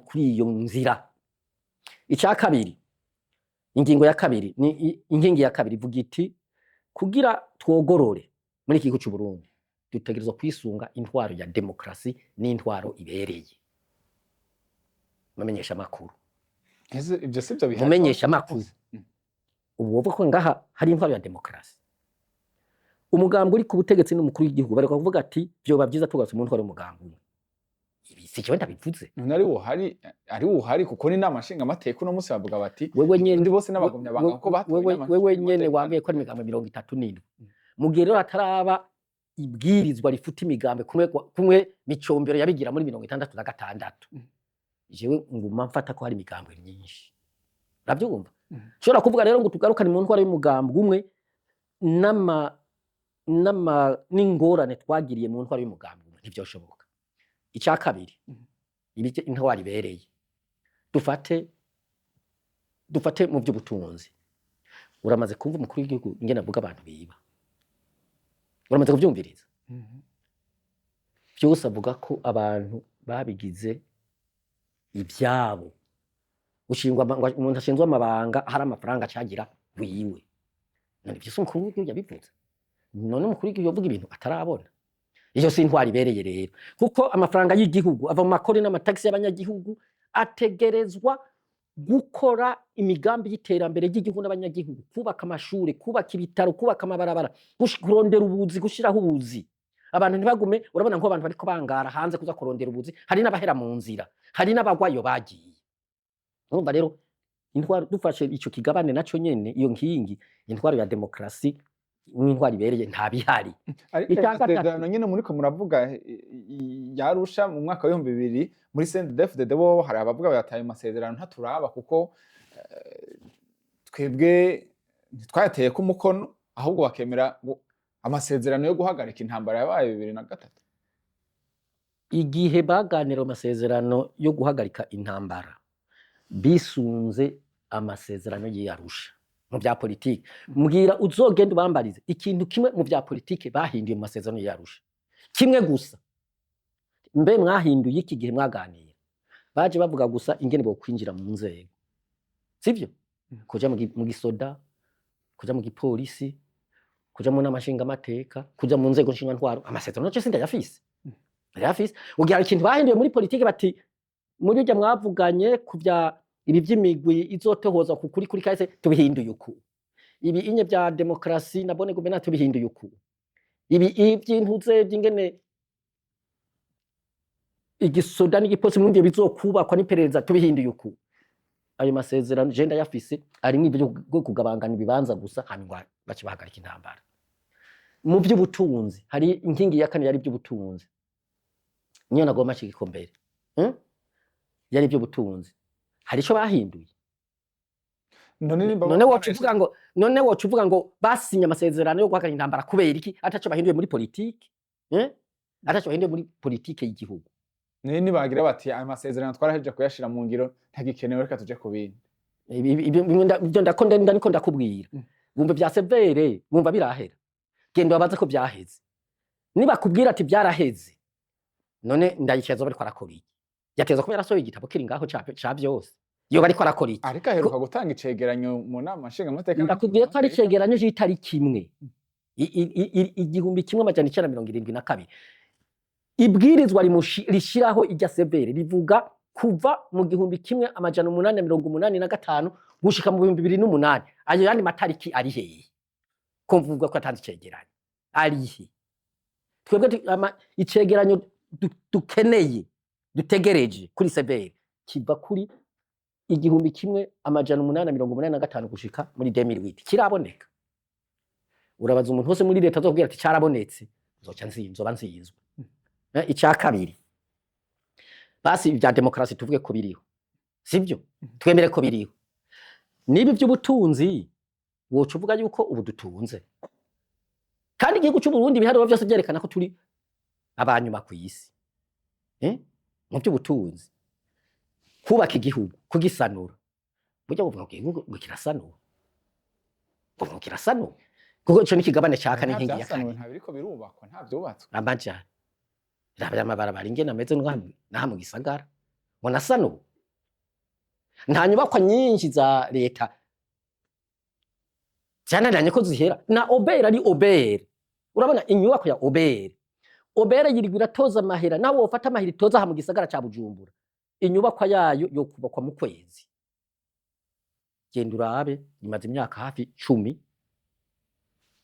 kuri iyo nzira. Ica kabiri, ingingo ya kabiri ni inkingi ya kabiri ivuga iti kugira twogorore muri iki gihugu c'u Burundi, dutegerezwa kwisunga intwaro ya demokrasi n'intwaro ibereye. Mumenyesha makuru, Ese ivyo sivyo bihari? Mumenyesha makuru, ubu wovuga ko ngaha hari intwaro ya demokrasi? Umugambi uri ku butegetsi n'umukuru w'igihugu bareka kuvuga ati vyoba vyiza tugarutse mu ntwaro y'umugambi umwe. Ibi si jewe ndabivuze. None ari wo hari, kuko n'inama nshingamateka uno munsi bavuga bati Wewe nyene ndi bose n'abagumya banga kuko batowe wewe inama wewe nyene nshingamateka. Wambwiye ko ari imigambi 37. Mu gihe rero hataraba ibwirizwa rifuta imigambi kumwe Micombero yabigira muri 66, jewe nguma mfata ko hari imigambi myinshi, uravyumva? Nshobora kuvuga rero ngo tugarukane mu ntwaro y'umugambi umwe n'ama n'ama n'ingorane twagiriye mu ntwaro y'umugambi umwe, ntivyoshoboka. Icya kabiri, ibi intwaro ibereye, dufate mu by'ubutunzi. Uramaze kumva umukuru w'igihugu ingene avuga abantu biba? Uramaze kuvyumviriza? Byose avuga ko abantu babigize ibyabo. Ushingwa umuntu ashinzwe amabanga, hari amafaranga acagira wiwe. None ivyo si umukuru w'igihugu yabivuze? None umukuru w'igihugu yovuga ibintu atarabona? Iyo si intwaro ibereye rero, kuko amafaranga y'igihugu ava mu makori n'amatagisi y'abanyagihugu, ategerezwa gukora imigambi y'iterambere ry'igihugu n'abanyagihugu: kubaka amashuri, kubaka ibitaro, kubaka amabarabara, kurondera ubuzi, gushiraho ubuzi, abantu ntibagume. Urabona nk'abantu bariko bangara hanze kuza kurondera ubuzi, hari n'abahera mu nzira, hari n'abagwayo bagiye. Urumva rero intwaro, dufashe ico kigabane naco nyene, iyo nkingi, intwaro ya demokrasi n'intwaro ibereye ntabihari. Ariko Icya gatatu. amasezerano nyene muriko muravuga yarusha mu mwaka w'2000, muri CNDD-FDD bo hari abavuga bati ayo masezerano ntaturaba, kuko twebwe ntitwayateyeko umukono, ahubwo bakemera ngo amasezerano yo guhagarika intambara yabaye 2003. Igihe baganira amasezerano yo guhagarika intambara, bisunze amasezerano y'i Arusha mu vya politike. Mbwira, uzogenda ubambarize ikintu kimwe mu vya politike bahinduye mu masezerano y'i Arusha, kimwe gusa. Mbe mwahinduye iki gihe mwaganira? Baje bavuga gusa ingene bokwinjira mu nzego, sivyo? Kuja mu gisoda, kuja mu gipolisi, kuja mu nama nshingamateka, kuja mu nzego nshinga-ntwaro. Amasezerano naco sindayafise, ndayafise. Ugira ikintu bahinduye muri politike, bati muri urya mwavuganye ku vya ibi vy'imigwi izotohoza ku kuri kuri kahise, tubihinduye uku; ibi inye vya demokarasi na bonne gouvernance, tubihinduye uku; ibi ivy'intuze vy'ingene igisoda n'igipolisi mwumviye bizokubakwa n'iperereza, tubihinduye uku. Ayo masezerano je ndayafise, arimwo ivyo byo kugabangana ibibanza gusa, hanyuma baca bahagarika intambara. Mu vy'ubutunzi, hari inkingi ya kane yari ivy'ubutunzi, niyo nagomba nshigiko mbere, Yari ivy'ubutunzi, hari ico bahinduye? None nimba None woca uvuga ngo basinye amasezerano yo guhagarika intambara kubera iki, ataco bahinduye muri politike, eh? Ataco bahinduye muri politike y'igihugu. None nibagira bati ayo masezerano twarahejeje kuyashira mu ngiro, ntagikenewe, reka tuje ku bindi. Ibyo niko ndakubwira. Wumva vya CVR, wumva birahera. Genda babaze ko vyaheze. Nibakubwira ati byaraheze, none Ndayikeza bariko arakora iki? Yateza kuba yarasohoye igitabo kiri ngaho ca vyose. Yoba ariko arakora iki? Ariko aheruka gutanga icegeranyo mu nama nshingamateka. Ndakubwiye ko ari icegeranyo c'itariki imwe, 1972. Ibwirizwa rishiraho irya CVR rivuga kuva mu 1885 gushika mu 2008. Ayo yandi matariki ari hehe, ko mvuga ko atanze icegeranyo? Arihe? Twebwe icegeranyo dukeneye, dutegereje kuri CVR kiva kuri 1885 gushika muri 2008. Kiraboneka? Urabaza umuntu wose muri leta, azokubwira ati carabonetse, nzoca nzoba nzinzwe. Ica kabiri, basi ibya demokarasi tuvuge ko biriho, sibyo? Twemere ko biriho. Niba iby'ubutunzi, woca uvuga yuko ubu dutunze, kandi igihugu cy'u Burundi ibiharuro byose byerekana ko turi abanyuma ku isi, eh? Mu by'ubutunzi. Kubaka igihugu, kugisanura, burya buvuga ngo igihugu ngo kirasanuwe, ngo kirasanuwe, kuko ico ni ikigabane ca kane, Nta inkingi ya vyasanuwe, kane. Nta biriko birubakwa, nta vyubatswe. Amajana raba amabarabara ingene ameze naha mu gisagara, ngo nasanuwe? Nta nyubakwa nyinshi za leta vyananiranye ko zihera. Na OBR ari OBR, urabona inyubako ya OBR. OBR yirirwa iratoza amahera. Nawe wofata amahera itoza aha mu gisagara ca Bujumbura, inyubakwa yayo yokubakwa mu kwezi. Genda urabe, imaze imyaka hafi 10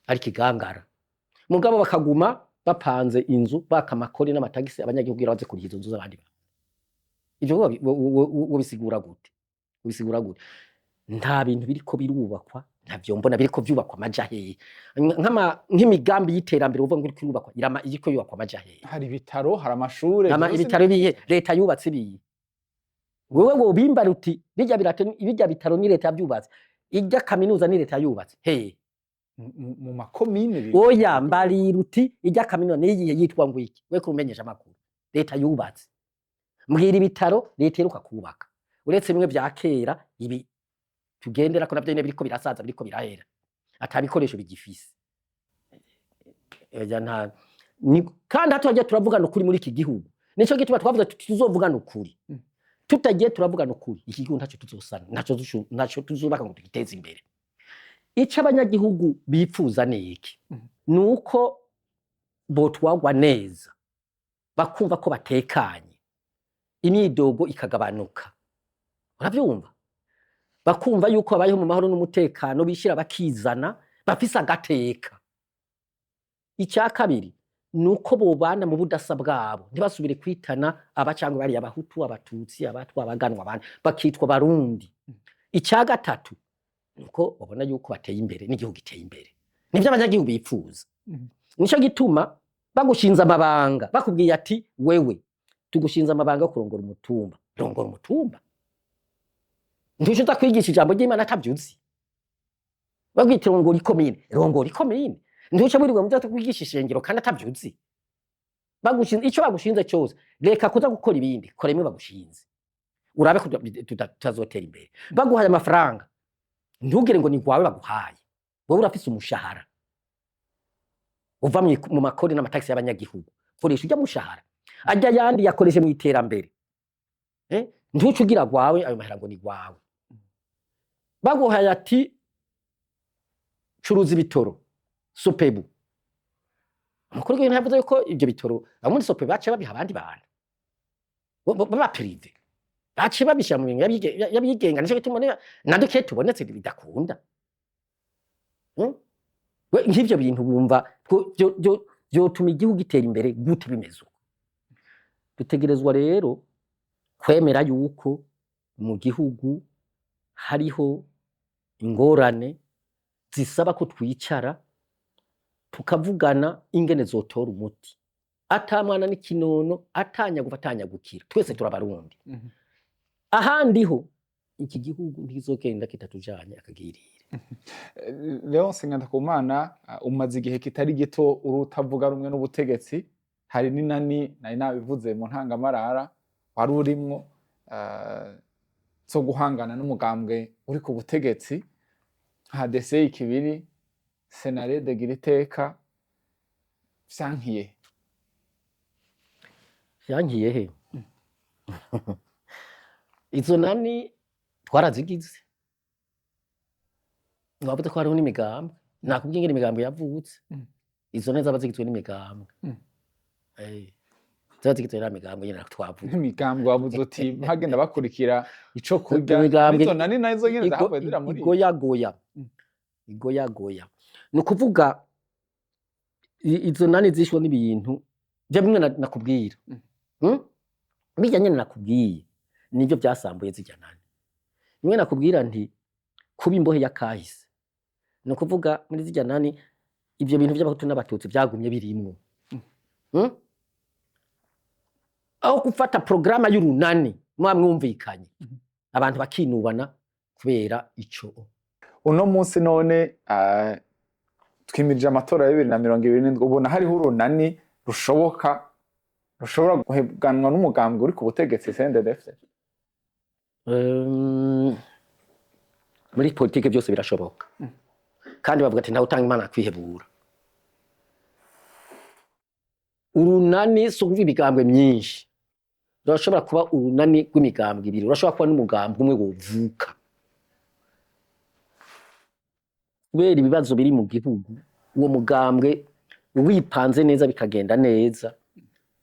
ari kigangara, mugabo bakaguma bapanze inzu, baka amakori n'amatagisi abanyagihugu kugira baze kuriha izo nzu z'abandi bantu. Ivyo wobisigura gute? Ubisigura gute? Nta bintu biriko birubakwa, ntavyo mbona biriko vyubakwa. Amaja hehe? Nk'imigambi y'iterambere uvuga ngo iriko irubakwa, irama iriko yubakwa amaja hehe? Hari ibitaro, hari amashure. Ama Vyose. Ibitaro bihe leta yubatse? Biye wewe wobimbara uti birya bitaro ni leta yavyubatse, irya kaminuza ni leta yubatse he? Mu makomine biri. Oya, mbarira uti irya kaminuza niyihe, yitwa ngo iki, we kumenyesha amakuru leta yubatse? Mbwira ibitaro leta iheruka kubaka, uretse bimwe vya kera ibi tugenderako, navyo nyene biriko birasaza, biriko birahera, ata bikoresho bigifise. Oya, nta kandi hatuhagiye turavugana ukuri muri iki gihugu. Nico gituma twavuze tuti tuzovugana ukuri. Tutagiye turavugana ukuri, iki gihugu ntaco tuzosana, ntaco tuzubaka ngo tugiteze imbere. Ico abanyagihugu bipfuza ni iki? Nuko botwagwa neza, bakumva ko batekanye, imyidogo ikagabanuka, uravyumva? Bakumva yuko babayeho mu mahoro n'umutekano, bishira bakizana, bafise agateka. Icya kabiri ni uko bobana mu budasa bwabo, ntibasubire kwitana aba cyangwa bariya, Abahutu, Abatutsi, Abatwa, Abaganwa, abandi bakitwa Barundi. Icya gatatu ni uko babona yuko bateye imbere n'igihugu giteye imbere. Nivyo abanyagihugu bipfuza. Nico gituma bagushinze amabanga, bakubwiye ati wewe tugushinze amabanga yo kurongora umutumba, rongora umutumba. Ntuce uza kwigisha ijambo ry'Imana atavyuzi. Babwita rongora ikomine, rongora ikomine. Ntuce wirirwa mu vyo kwigisha ishengero kandi atavyuzi. Bagushinze ico bagushinze cyose, reka kuza gukora ibindi, kora imwe bagushinze, urabe ko tutazotera imbere. Baguhaye amafaranga, ntugire ngo ni gwawe baguhaye. Wowe urafise umushahara uva mu makori n'amatagisi y'abanyagihugu. Koresha ujya mushahara, ajya yandi yakoreshe mu iterambere. Ntuce ugira gwawe ayo mahera ngo ni gwawe. Baguhaye ati curuza ibitoro SOPEBU, umukuru w'igihugu yavuze yuko ibyo bitoro abo muri SOPEBU baciye babiha abandi bantu baba privé, baciye babishyira mu bintu y'abigenga. Nico gituma na duke tubonetse bidakunda. We nk'ivyo bintu wumva vyotuma igihugu gitera imbere gute bimeze uko? Dutegerezwa rero kwemera yuko mu gihugu hariho ingorane zisaba ko twicara tukavugana ingene zotora umuti, ata mwana n'ikinono, atanyaguva atanyagukira, twese turabarundi. Ahandi ho iki gihugu ntikizogenda kitatujanye akagirire. Leonce Ngendakumana, umaze igihe kitari gito uri utavuga rumwe n'ubutegetsi. Hari n'inani nari nabivuze mu ntangamarara wari urimwo zo guhangana n'umugambwe uri ku butegetsi nka DCI Kibiri, Senarede Giriteka, vyankiye? Vyankiye he? Izo nani twarazigize. Wavuze ko hariho n'imigambwe, nakubwiye ingene imigambwe yavutse. Izo nani zaba zigizwe n'imigambwe. Ziba zigizwe n'imigambwe nyene twavuga. Nk'imigambwe wabuze uti bagenda bakurikira ico kurya. Imigambwe izo nani nazo nyene zahavuye zira muri igoyagoya. Igoyagoya ni ukuvuga izo nani zishwe n'ibintu bya bimwe nakubwira. Bijya nyene nakubwiye nivyo byasambuye zirya nani. Bimwe nakubwira nti kuba imbohe ya kahise, ni ukuvuga muri zirya nani ivyo bintu by'abahutu n'abatutsi byagumye birimwo. Aho gufata porogaramu y'urunani muba mwumvikanye, abantu bakinubana kubera ico. Uno munsi none, twimirije amatora ya 2027, ubona hariho urunani rushoboka rushobora guheganwa n'umugambwe uri ku butegetsi CNDD-FDD? Muri politike byose birashoboka, kandi bavuga ati ntawe utanga Imana kwihebura. Urunani si ukuvuga imigambwe myinshi. Urashobora kuba urunani rw'imigambwe ibiri, urashobora kuba n'umugambwe umwe wovuka kubera ibibazo biri mu gihugu. Uwo mugambwe wipanze neza bikagenda neza,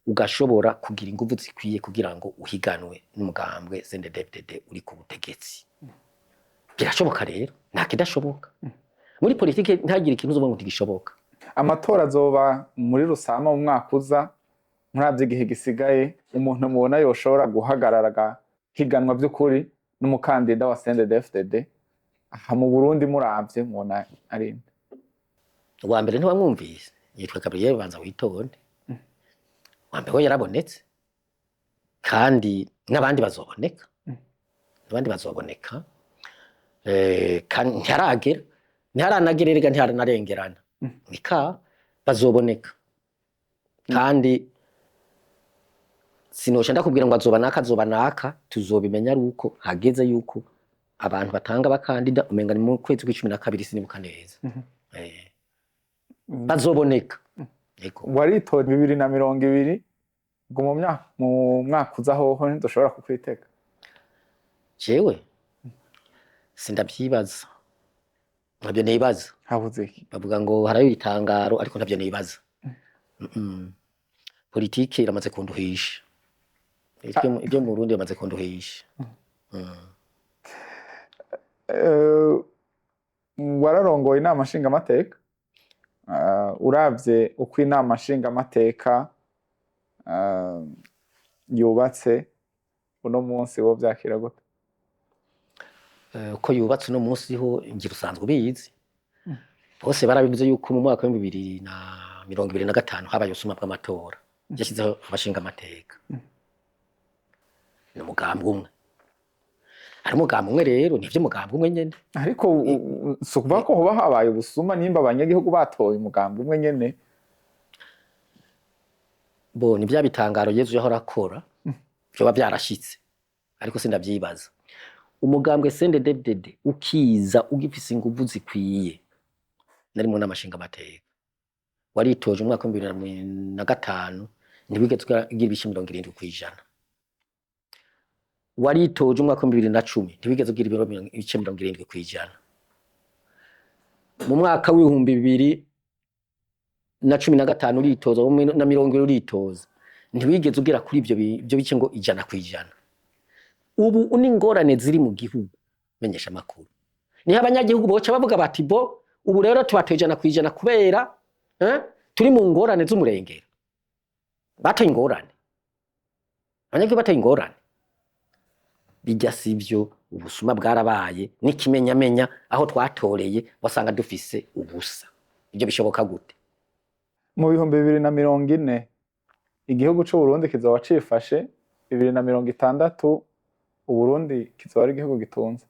ugashobora kugira inguvu zikwiye kugira ngo uhiganwe n'umugambwe CNDD-FDD uri ku butegetsi. Birashoboka rero, nta kidashoboka muri politike. Ntagire ikintu uzovuga ngo ntigishoboka. Amatora azoba muri Rusama mu mwaka uza. Muravye igihe gisigaye, umuntu mubona yoshobora guhagarara agahiganwa vy'ukuri n'umukandida wa CNDD-FDD aha mu Burundi, muravye mubona ari nde? Uwa mbere ntiwamwumvise? Yitwa Gabriel Banza Witonde. Uwa mbere we yarabonetse, kandi n'abandi bazoboneka, n'abandi bazoboneka. Kandi ntiharagera, ntiharanagera erega, ntiharanarengerana. Nika bazoboneka. Kandi sinosha ndakubwira ngo azoba naka, azoba naka. Tuzobimenya ari uko hageze yuko abantu batanga abakandida. Umenga ni mu kwezi kw'icumi na kabiri, sinibuka neza. Bazoboneka. Yego. Waritora 2020, ngo mu mwaka uza hoho ntidushobora kukwitega? Jewe sindavyibaza, ntabyo nibaza. Habuze iki? Bavuga ngo harayo ibitangaro, ariko ntabyo nibaza. Politike iramaze kunduhisha. Ibyo mu Burundi bimaze kunduhisha. Wararongoye inama nshingamateka. Uravye uko inama nshingamateka yubatse uno munsi, wo vyakira gute? Uko yubatse uno munsi ho, ngira usanzwe ubizi, bose barabivuze yuko mu mwaka wa 2025 habaye ubusuma bw'amatora yashyizeho abashingamateka. Ni umugambwe umwe, hari umugambi umwe rero, nivyo, umugambi umwe nyene. Ariko si ukuvuga ko hoba habaye ubusuma nimba abanyagihugu batoye umugambi umwe nyene. Bo ni bya bitangaro Yezu yahora akora, vyoba vyarashitse, ariko sindavyibaza. Umugambwe CNDD-FDD ukiza ugifise inguvu zikwiye, nari mu nama nshingamateka, waritoje umwaka wa 2005, ntiwigeze ugira ibice 70%. Waritoje umwaka wa 2010, ntiwigeze ugira ibice 70%. Mu mwaka wa 2015 uritoza, na 20 uritoza, ntiwigeze ugera kuri ivyo bice ngo 100%. Ubu n'ingorane ziri mu gihugu, menyesha amakuru, niho abanyagihugu boca bavuga bati: "Bo ubu rero tubatoye 100% kubera turi mu ngorane z'umurengera." Batoye ingorane, abanyagihugu batoye ingorane, bijya sivyo. Ubusuma bwarabaye n'ikimenyamenya, aho twatoreye wasanga dufise ubusa. Ibyo bishoboka gute? Mu 2040 igihugu c'Uburundi kizoba cifashe, 2060 Uburundi kizoba ari igihugu gitunze?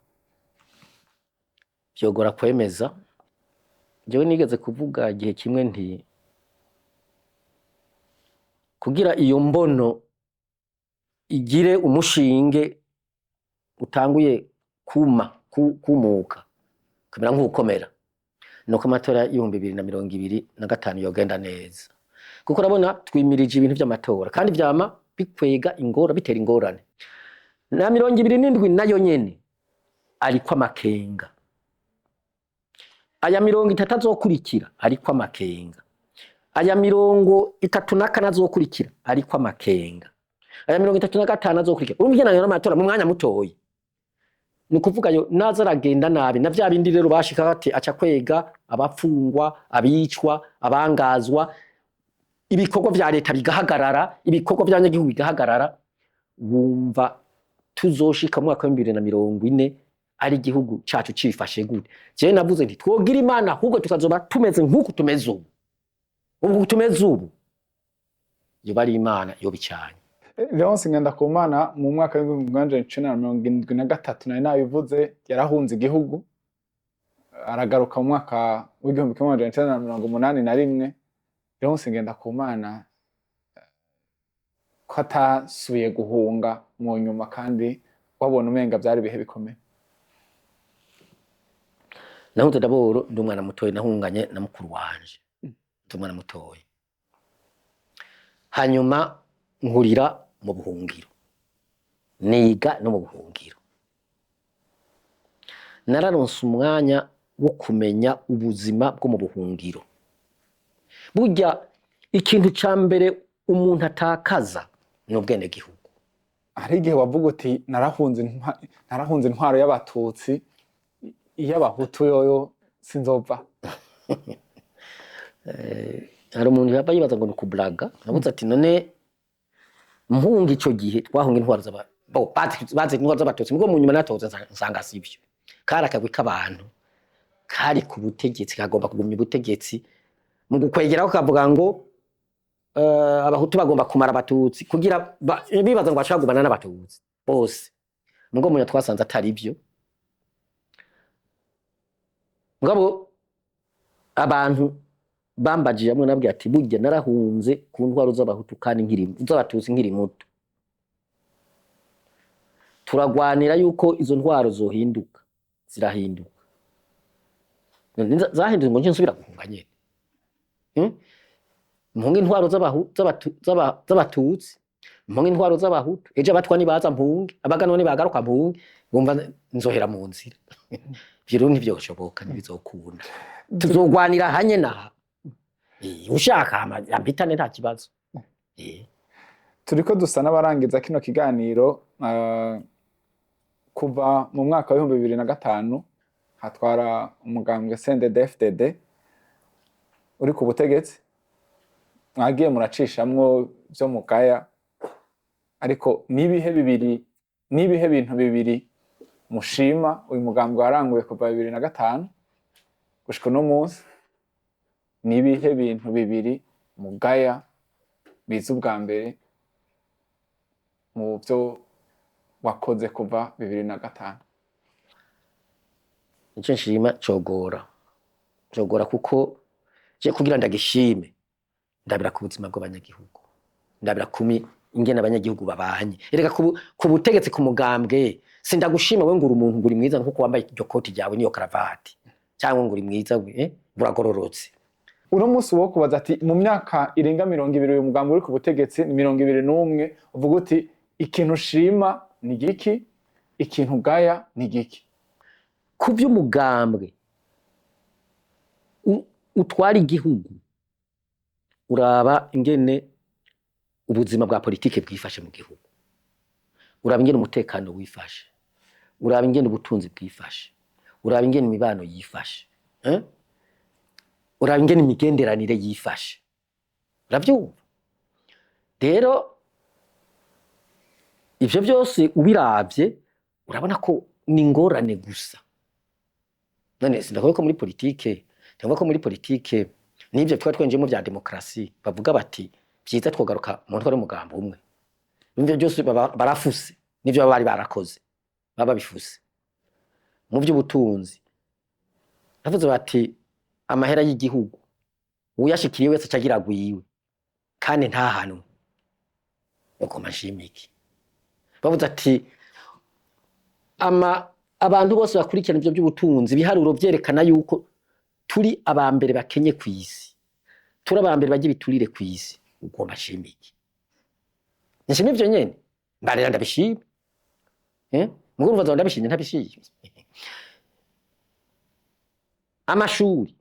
Vyogora kwemeza. Jewe nigeze kuvuga igihe kimwe nti kugira iyo mbono igire umushinge utanguye kuma kumuka kumera nk'ukomera, nuko amatora y'2025 yogenda neza, kuko urabona twimirije ibintu vy'amatora kandi vyama bikwega ingora, bitera ingorane. Na 27 nayo nyene ariko amakenga, aya 30 azokurikira ariko amakenga, aya 34 azokurikira ariko amakenga, aya 35 azokurikira. Urumva ingene n'amatora mu mwanya mutoyi, ni ukuvuga yo naza aragenda nabi na vya bindi rero bashika bati aca kwega abafungwa, abicwa, abangazwa, ibikorwa vya leta bigahagarara, ibikorwa vy'abanyagihugu bigahagarara. Wumva tuzoshika mu mwaka wa 2040 ari igihugu cacu cifashe gute? Jewe navuze nti twogira Imana ahubwo tukazoba tumeze nk'uku tumeze ubu. Ubu tumeze ubu, yoba ari Imana yoba icanye. Leonce Ngendakumana, mu mwaka wa 1973, nari nabivuze, yarahunze igihugu, aragaruka mu mwaka wa 1981. Leonce Ngendakumana ko atasubiye guhunga mu nyuma, kandi wabona umenga vyari ibihe bikomeye? Nahunze d'abord ndi umwana mutoyi, nahunganye na mukuru wanje, ndi umwana mutoyi. Hanyuma nkurira mu buhungiro, niga no mu buhungiro. Nararonse umwanya wo kumenya ubuzima bwo mu buhungiro. Burya ikintu ca mbere umuntu atakaza ni ubwenegihugu. Hari igihe wavuga uti: "Narahunze intwaro y'Abatutsi, iy'Abahutu yoyo sinzova." Hari umuntu yava yibaza ngo ni ukublaga. Navuze ati: "None mpunga ico gihe twahunga intwaro z'aba bo bazi intwaro z'Abatutsi, mugo mu nyuma natoza nsanga sivyo." Kari akagwi k'abantu kari ku butegetsi kagomba kugumya ubutegetsi, mu gukwegeraho kavuga ngo Abahutu bagomba kumara Abatutsi, kugira bibaza ngo bashaka kugumana n'Abatutsi bose. Mugo mu nyuma twasanze atari byo. Mugabo abantu bambajije hamwe, nabwiye ati: "Burya narahunze ku ntwaro z'Abahutu kandi nkiri z'Abatutsi, nkiri muto, turagwanira yuko izo ntwaro zohinduka, zirahinduka." None zahindutse ngo nce nsubira guhunga nyene? Mpunga intwaro z'Abatutsi, mpunga intwaro z'Abahutu, ejo Abatwa nibaza mpunge, Abaganwa nibagaruka mpunge, bumva nzohera mu nzira. Ivyo rero ntivyoshoboka, ntibizokunda. Tuzogwanira hanye naha. Ushaka ampitane, nta kibazo. Turiko dusa n'abarangiza kino kiganiro. Kuva mu mwaka wa 2005 hatwara umugambwe CNDD-FDD uri ku butegetsi, mwagiye muracishamwo vyo mugaya, ariko nibihe bibiri, nibihe bintu bibiri mushima uyu mugambwe waranguye kuva 2005 gushika uno munsi? Nibihe bintu bibiri mugaya biza ubwa mbere mu vyo wakoze kuva 2005? Icyo nshima cogora, kuko je kugira ndagishime ndabira ku buzima bw'abanyagihugu. Ndabira kumi ingene abanyagihugu babanye. Erega ku butegetsi, ku mugambwe, sindagushima we ngo uri umuntu, ngo uri mwiza nkuko wambaye iryo koti ryawe n'iyo karavati, cyangwa ngo uri mwiza, uragororotse. Uno munsi wo kubaza ati mu myaka irenga 20 uyu mugambi uri ku butegetsi, ni 21, uvuga uti ikintu ushima ni giki, ikintu ugaya ni giki? Ku by'umugambwe utwara igihugu, uraba ingene ubuzima bwa politike bwifashe mu gihugu, uraba ingene umutekano wifashe, uraba ingene ubutunzi bwifashe, uraba ingene imibano yifashe, eh? Uraba ingene imigenderanire yifashe, uravyumva? Rero ivyo byose ubiravye, urabona ko ni ingorane gusa. None sindavuga ko muri politike, ndavuga ko muri politike n'ivyo twari twinjiyemo vya demokarasi, bavuga bati vyiza twogaruka mu ntwaro y'umugambi umwe. Ivyo byose baba barafuse, n'ivyo baba bari barakoze baba bifuse. Mu vy'ubutunzi bavuze bati amahera y'igihugu uyashikiriye wese acagira agwiwe kandi ntahanwe, ugomba nshimike. Bavuze ati ama abantu bose bakurikirana ivyo by'ubutunzi, ibiharuro vyerekana yuko turi abambere bakenye kw'isi, turi abambere barya ibiturire kw'isi, ugomba nshimike? Nshime ivyo nyene mbarira ndabishima, eh mugo urumva ndabishimye ntabishimye. Amashuri,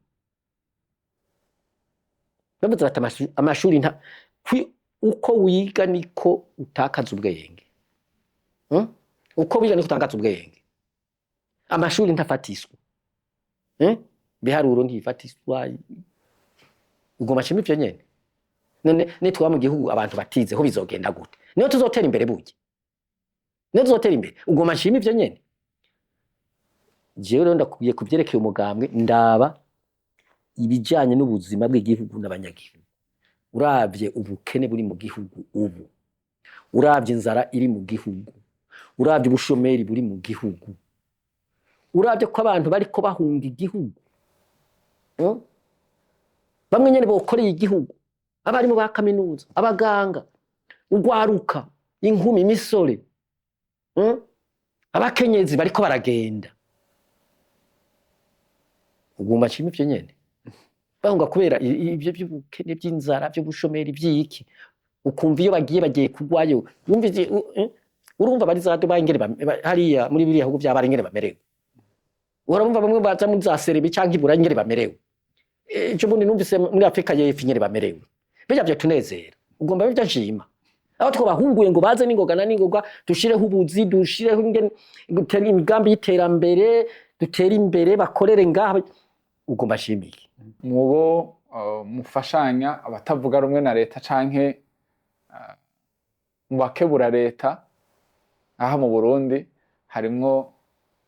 bavuze bati amashuri nta uko wiga niko utakaza ubwenge, Uko wiga niko utakaza ubwenge. Amashuri ntafatiswa, Biharuro ntifatiswa, ugomba nshime ivyo nyene? None nitwaba mu gihugu abantu batize ho bizogenda gute? Niyo tuzotera imbere burya, niyo tuzotera imbere. Ugomba nshime ivyo nyene? Jewe rero ndakubwiye, ku vyerekeye umugambwe, ndaba ibijanye n'ubuzima bw'igihugu n'abanyagihugu. Uravye ubukene buri mu gihugu ubu, uravye inzara iri mu gihugu, uravye ubushomeri buri mu gihugu, uravye ko abantu bariko bahunga igihugu, Bamwe nyene bokoreye igihugu, abarimu ba kaminuza, abaganga, ugwaruka, inkumi, imisore, Abakenyezi bariko baragenda, ugomba nshima ivyo nyene? Bahunga kubera ivyo by'ubukene, by'inzara, by'ubushomeri, by'iki. Ukumva iyo bagiye, bagiye kugwayo. Wumva urumva bari za Dubai ingene hariya muri biriya bihugu by'abari ingene bamerewe. Urumva bamwe baza muri za Serbia canke i Burayi ingene bamerewe. Ejo bundi numvise muri Afrika y'Epfo ingene bamerewe. Bijya byo tunezera, ugomba bivyo nshima? Aho twabahunguye ngo baze n'ingoga na n'ingoga, dushireho ubuzi, dushireho ingene dutere imigambi y'iterambere, dutere imbere, bakorere ngaha, ugomba nshimiye? Mubo mufashanya, abatavuga rumwe na leta canke mu bakebura leta aha mu Burundi, harimwo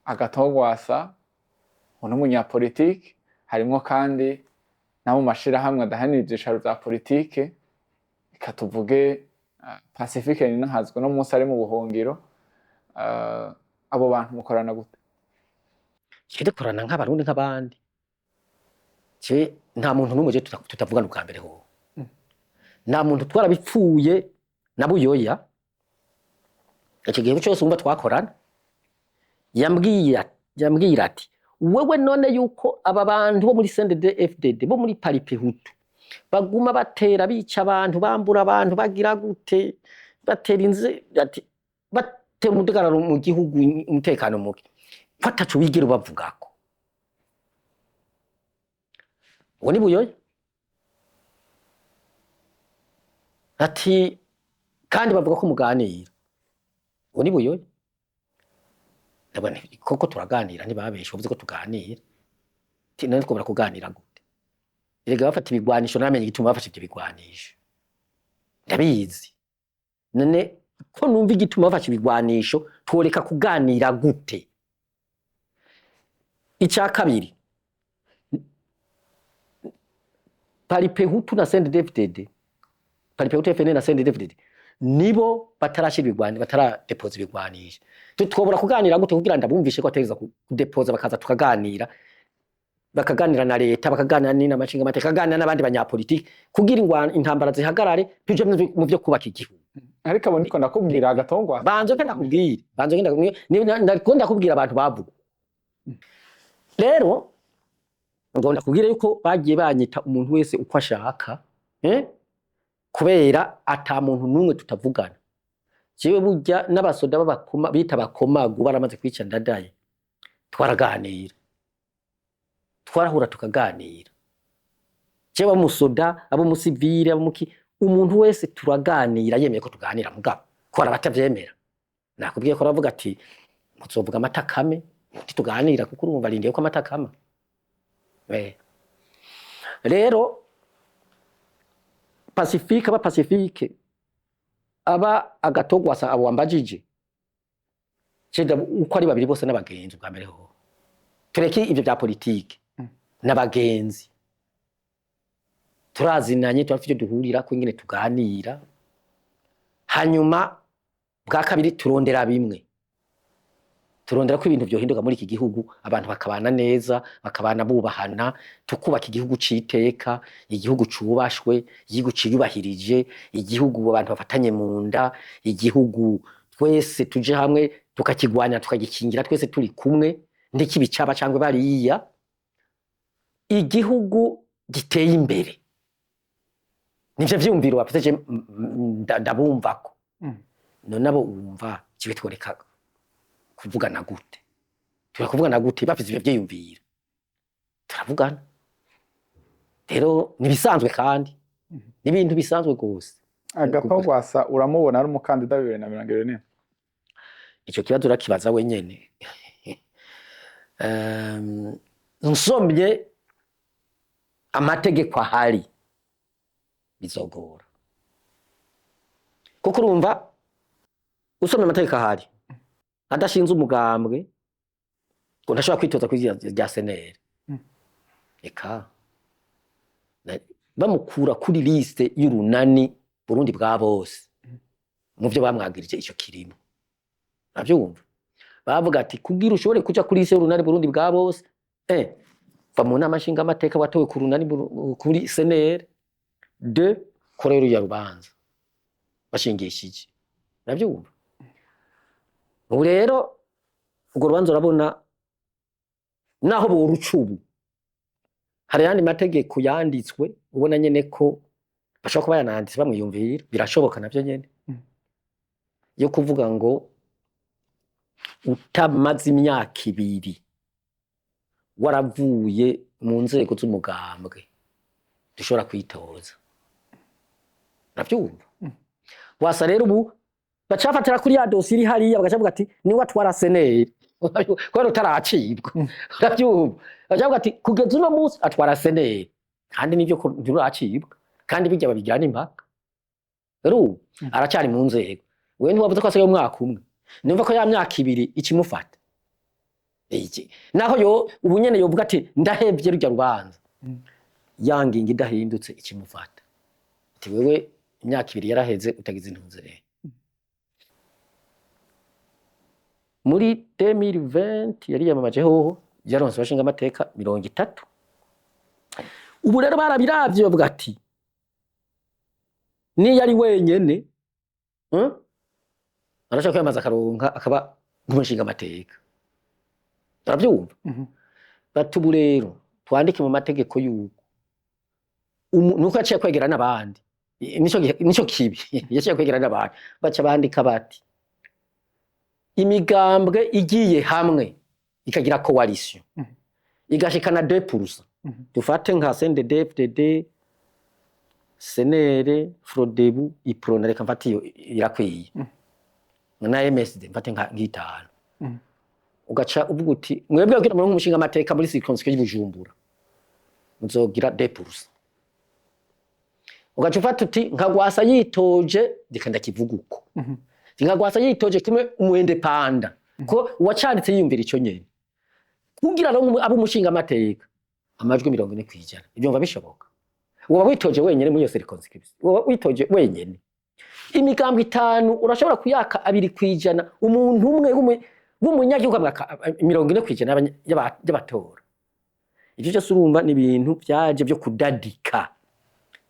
Agathon Rwasa n'umunyapolitike, harimwo kandi n'abo mu mashirahamwe adaharanira ivyicaro vya politike, reka tuvuge Pacifique Nininahazwe, no munsi ari mu buhungiro. Abo bantu mukorana gute? Twe dukorana nk'abarundi nk'abandi. Je nta muntu n'umwe je tutavugana ubwa mbere hoho. Nta muntu. Twarabipfuye na Buyoya. Icyo gihe cyose wumva twakorana, yambwira ati wewe none yuko aba bantu bo muri CNDD FDD, bo muri Palipehutu, baguma batera, bica abantu, bambura abantu, bagira gute, batera inze, ati batera umudugararo mu gihugu, umutekano muke, ko ataco wigira ubavugako? Uwo ni Buyoya. Ati kandi bavuga ko muganira. Uwo ni Buyoya. Ndabona koko turaganira, ntibabeshe, bavuze ko tuganira. Ati none twobora kuganira gute? Erega bafata ibigwanisho, namenye igituma bafashe ivyo bigwanisho, ndabizi. None ko numva igituma bafashe ibigwanisho, tworeka kuganira gute? Icya kabiri, Palipehutu na CNDD-FDD, Palipehutu FNL na CNDD-FDD nibo batarashira ibigwanisho, bataradepoza ibigwanisho. Twobora kuganira gute kugira ndabumvishe ko bategereza kudepoza, bakaza tukaganira? Bakaganira na leta, bakaganira n'inama nshingamateka, bakaganira n'abandi banyapolitiki kugira intambara zihagarare, tuje mu vyo kubaka igihugu. Ariko abo niko ndakubwira, Agathon Rwasa. Banze ko ndakubwira, banze ko ndakubwira, ndiko ndakubwira abantu bavuga. Rero ngo ndakubwire yuko bagiye banyita umuntu wese uko ashaka, eh? Kubera ata muntu n'umwe tutavugana. Jewe burya n'abasoda b'abakoma bita bakomagu baramaze kwica Ndadaye, twaraganira, twarahura tukaganira. Jewe amusoda, abo musivile, abo muki, umuntu wese turaganira yemeye ko tuganira. Mugabo ko hari abatavyemera, nakubwiye ko aravuga ati muzovuga amata kame ntituganira, kuko urumva arindiye ko amata kama. Rero Pacifique, aba Pacifique, aba Agathon Rwasa, abo wambajije cenda uko ari babiri bose n'abagenzi. Bwa mbere ho tureke ivyo bya politike, n'abagenzi, turazinanye, turafite ivyo duhurira ko ingene tuganira. Hanyuma bwa kabiri turondera bimwe, turondera ko ibintu vyohinduka muri iki gihugu, abantu bakabana neza, bakabana bubahana, tukubaka igihugu c'iteka, igihugu cubashwe, igihugu ciyubahirije, igihugu abantu bafatanye mu nda, igihugu twese tuje hamwe tukakigwanya, tukagikingira twese turi kumwe, ntikibicaba cyangwa bariya, igihugu giteye imbere. Nivyo vyiyumviro bafite, je ndabumvako. None abo wumva kibe tworeka kuvugana gute? Turakuvugana gute bafite ivyo vyiyumviro? Turavugana rero, nibisanzwe kandi ni ibintu bisanzwe gose. Agathon Rwasa uramubona ari umukandida 2024? Ico kibazo urakibaza wenyene. Nsomye amategeko ahari, bizogora, kuko urumva usomye amategeko ahari, adashinze umugambwe ngo ntashobora kwitoza kuri rya CNL. Eka bamukura kuri liste y'urunani Burundi bwa bose. Mu vyo bamwagirije ico kirimo, uravyumva, bavuga ati kugira ushobore kuja kuri liste y'urunani Burundi bwa bose, va mu nama nshingamateka watowe ku runani kuri CNL, de kora ruriya rubanza bashingishije, uravyumva. Ubu rero urwo rubanza urabona naho boruca ubu, hari ayandi mategeko yanditswe ubona nyene ko bashobora kuba yananditse bamwiyumvira, birashoboka navyo nyene, yo kuvuga ngo utamaze imyaka 2 waravuye mu nzego z'umugambwe dushobora kwitoza, uravyumva. Wasa rero ubu bacafatira kuri ya dosiye iri hariya, bagaca ati niwe atwara CNL kubera utaracibwa, uravyumva. Bacavuga ati kugeza uno munsi atwara CNL, kandi nivyo ko ntiruracibwa, kandi bijya babigira n'impaka. Rero ubu aracyari mu nzego. Wewe ntiwavuze ko asigaye umwaka umwe, numva ko ya myaka 2 ikimufata iki naho yo ubu nyene yovuga ati ndahevye rujya rubanza, ya ngingo idahindutse ikimufata ati wewe imyaka 2 yaraheze utagize intuze. Rero muri 2020 yari yamamaje hoho yaronse abashinga amateka 30. Ubu rero barabiravye bavuga ati niyo ari wenyene, arashaka kwiyamaza akaronka akaba nk'umushinga amateka, uravyumva. Bati ubu rero twandike mu mategeko yuko nuko yaciye kwegera n'abandi, nico kibi, yaciye kwegera n'abandi, baca bandika bati imigambwe igiye hamwe ikagira coalition igashikana 2%, dufate nka CNDD FDD, CNL, Frodebu, Iprona, reka mfate iyo irakwiye, na MSD mfate nka nk'itanu, ugaca uvuga uti mwebwe kugira muronke umushinga amateka muri circonscription y'Ibujumbura muzogira 2%, ugaca ufata uti nka Rwasa yitoje, reka ndakivuga uko, nka Rwasa yitoje kimwe umu indépendant, ko uwacanditse yiyumvira ico nyene, kugira ngo abe umushinga amateka amajwi 40%. Ibyo mva bishoboka? Woba witoje wenyene muri iyo circonscription, woba witoje wenyene, imigambwe itanu urashobora kuyaka 2%, umuntu umwe w'umunyagihugu amwaka 40% y'abatora. Ivyo vyose urumva ni ibintu vyaje vyo kudadika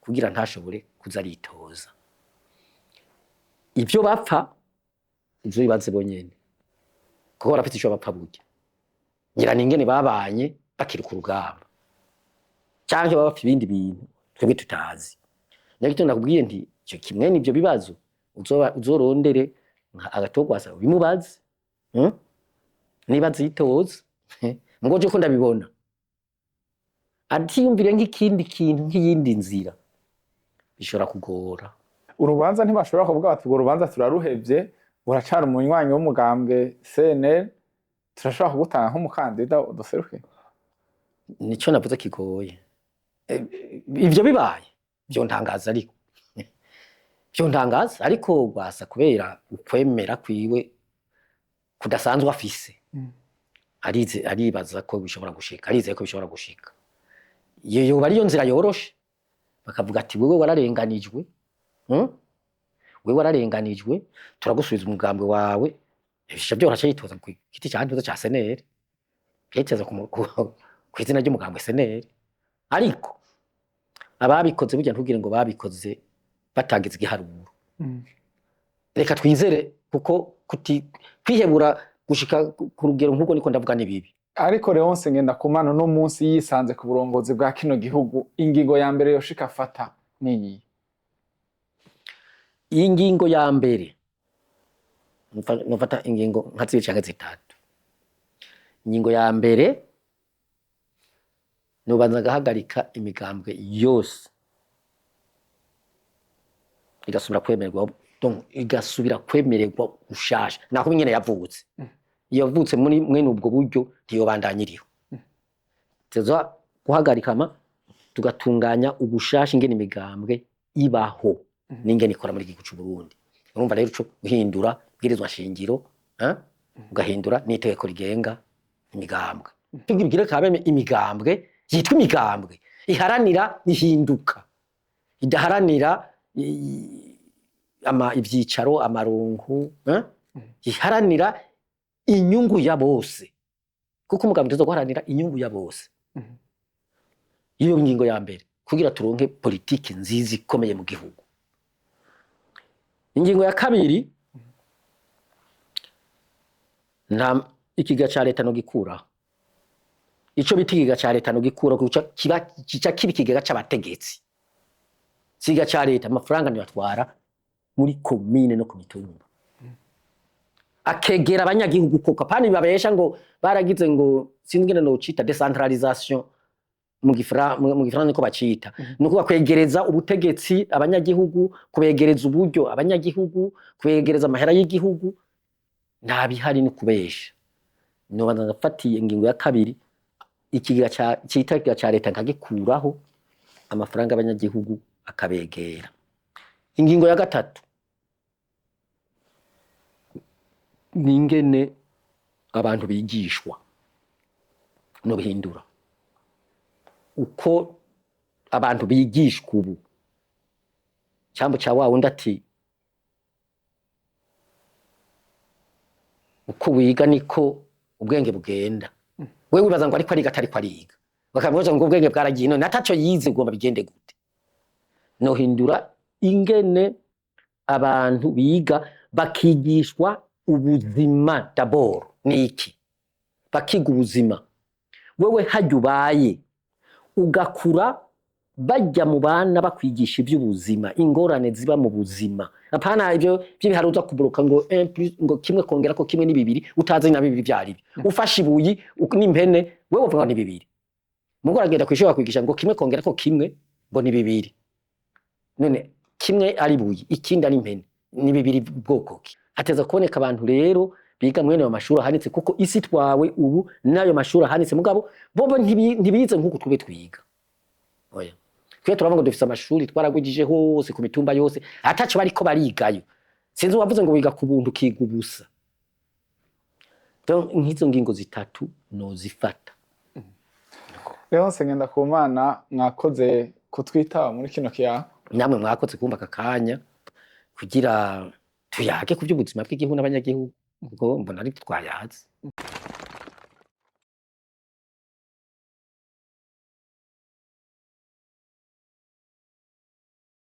kugira ntashobore kuza aritoza. Ivyo bapfa ivyo bibaze bonyene, kuko barafite ico bapfa burya. Ngira n'ingene babanye bakiri ku rugamba, canke baba bapfa ibindi bintu twebwe tutazi. Nico gituma nakubwiye nti ico kimwe n'ivyo bibazo uzorondere nka Agathon ubimubaze, Niba azitoza ngo je ko ndabibona atiyumvire nk'ikindi kintu, nk'iyindi nzira bishobora kugora. Urubanza ntibashobora kuvuga bati urwo rubanza turaruhevye, uracari umunywanyi w'umugambwe CNL, turashobora kugutanga nk'umukandida uduseruke? Nico navuze kigoye. Ivyo bibaye vyontangaza, ariko vyontangaza, ariko Rwasa kubera ukwemera kwiwe kudasanzwe afise, arize, aribaza ko bishobora gushika, arizeye ko bishobora gushika. Iyo yoba ariyo nzira yoroshe, bakavuga ati wewe wararenganijwe, Wewe wararenganijwe, turagusubiza umugambwe wawe. Ibisha byoroshye, yitoza ku giti ca ntuza ca CNL, yitoza ku izina ry'umugambwe CNL. Ariko ababikoze burya ntugire ngo babikoze batagize igiharuro. Reka twizere, kuko kuti kwihebura gushika ku rugero nk'ubwo niko ndavuga ni bibi. Ariko Leonce Ngendakumana uno munsi yisanze ku burongozi bwa kino gihugu, ingingo ya mbere yoshika afata niyi? Iyi ngingo ya mbere, nufata ingingo nka zibiri canke zitatu. Ingingo ya mbere, nubanza ngahagarika imigambwe yose igasubira kwemererwa, donc igasubira kwemererwa gushasha, naho nyene yavutse. Yavutse muri mwene ubwo buryo ntiyobandanya iriho. Tuza guhagarika ama tugatunganya ugushasha ingene imigambwe ibaho n'ingene ikora muri igihugu c'u Burundi. Urumva rero ico guhindura ibwirizwa shingiro, eh? Ugahindura n'itegeko rigenga imigambwe. Tugibwire kabeme imigambwe yitwa imigambwe iharanira ihinduka, idaharanira ama ivyicaro, amaronko, eh? Iharanira inyungu ya bose, kuko umugambi tuza guharanira inyungu ya bose. Iyo ngingo ya mbere kugira turonke politiki nziza ikomeye mu gihugu. Ingingo ya kabiri, nta ikiga ca leta no gikuraho ico bita ikigega ca leta, no gikuraho kuko kiba kica kiba ikigega c'abategetsi. Ikiga ca leta, amafaranga nibatwara muri komine no ku mitumba, akegera abanyagihugu, koko apana bibabesha ngo baragize ngo sinzi ingene nocita décentralisation mu gifaransa niko bacita, ni ukuvuga kwegereza ubutegetsi abanyagihugu, kubegereza uburyo abanyagihugu, kubegereza amahera y'igihugu. Nta bihari, ni kubesha. Nobanza ngafatiye ingingo ya kabiri, ikigega ca cita ikigega ca leta nkagikuraho, amafaranga y'abanyagihugu akabegera. Ingingo ya gatatu ni ingene abantu bigishwa no bihindura uko abantu bigishwa ubu. Cyambu ca wa wundi ati uko wiga niko ubwenge bugenda. Wewe wibaza ngo ariko ariga, atariko ariga, bakamubaza ngo ubwenge bwaragiye, none ataco yize ugomba bigende gute? Nohindura ingene abantu biga, bakigishwa ubuzima d'abord ni iki, bakiga ubuzima. Wewe hajya ubaye ugakura bajya mu bana bakwigisha iby'ubuzima, ingorane ziba mu buzima, apana ibyo by'ibiharuza kuburuka ngo 1 plus ngo kimwe kongera ko kimwe ni bibiri, utazi na bibiri byari byo. Ufashe ibuyi n'impene, wewe uvuga ngo ni bibiri. Mugo aragenda kwishuri bakwigisha ngo kimwe kongera ko kimwe ngo ni bibiri. None kimwe ari ibuyi, ikindi ari impene, ni bibiri bwoko ki? Hateza kuboneka abantu rero biga mwene ayo mashuri ahanitse, kuko isi twawe ubu n'ayo mashuri ahanitse, mugabo bobo ntibize nk'uko twebwe twiga. Oya, twe turavuga ngo dufise amashuri twaragwijije hose ku mitumba yose, ataco bariko barigayo. Sinzi uwavuze ngo wiga ku buntu ukiga ubusa. Donc nk'izo ngingo zitatu nozifata. Leonce Ngendakumana, mwakoze kutwitaba muri kino kiyago. Namwe mwakoze kumva aka kanya kugira tuyage ku by'ubuzima bw'igihugu n'abanyagihugu, kuko mbona ari twayaze.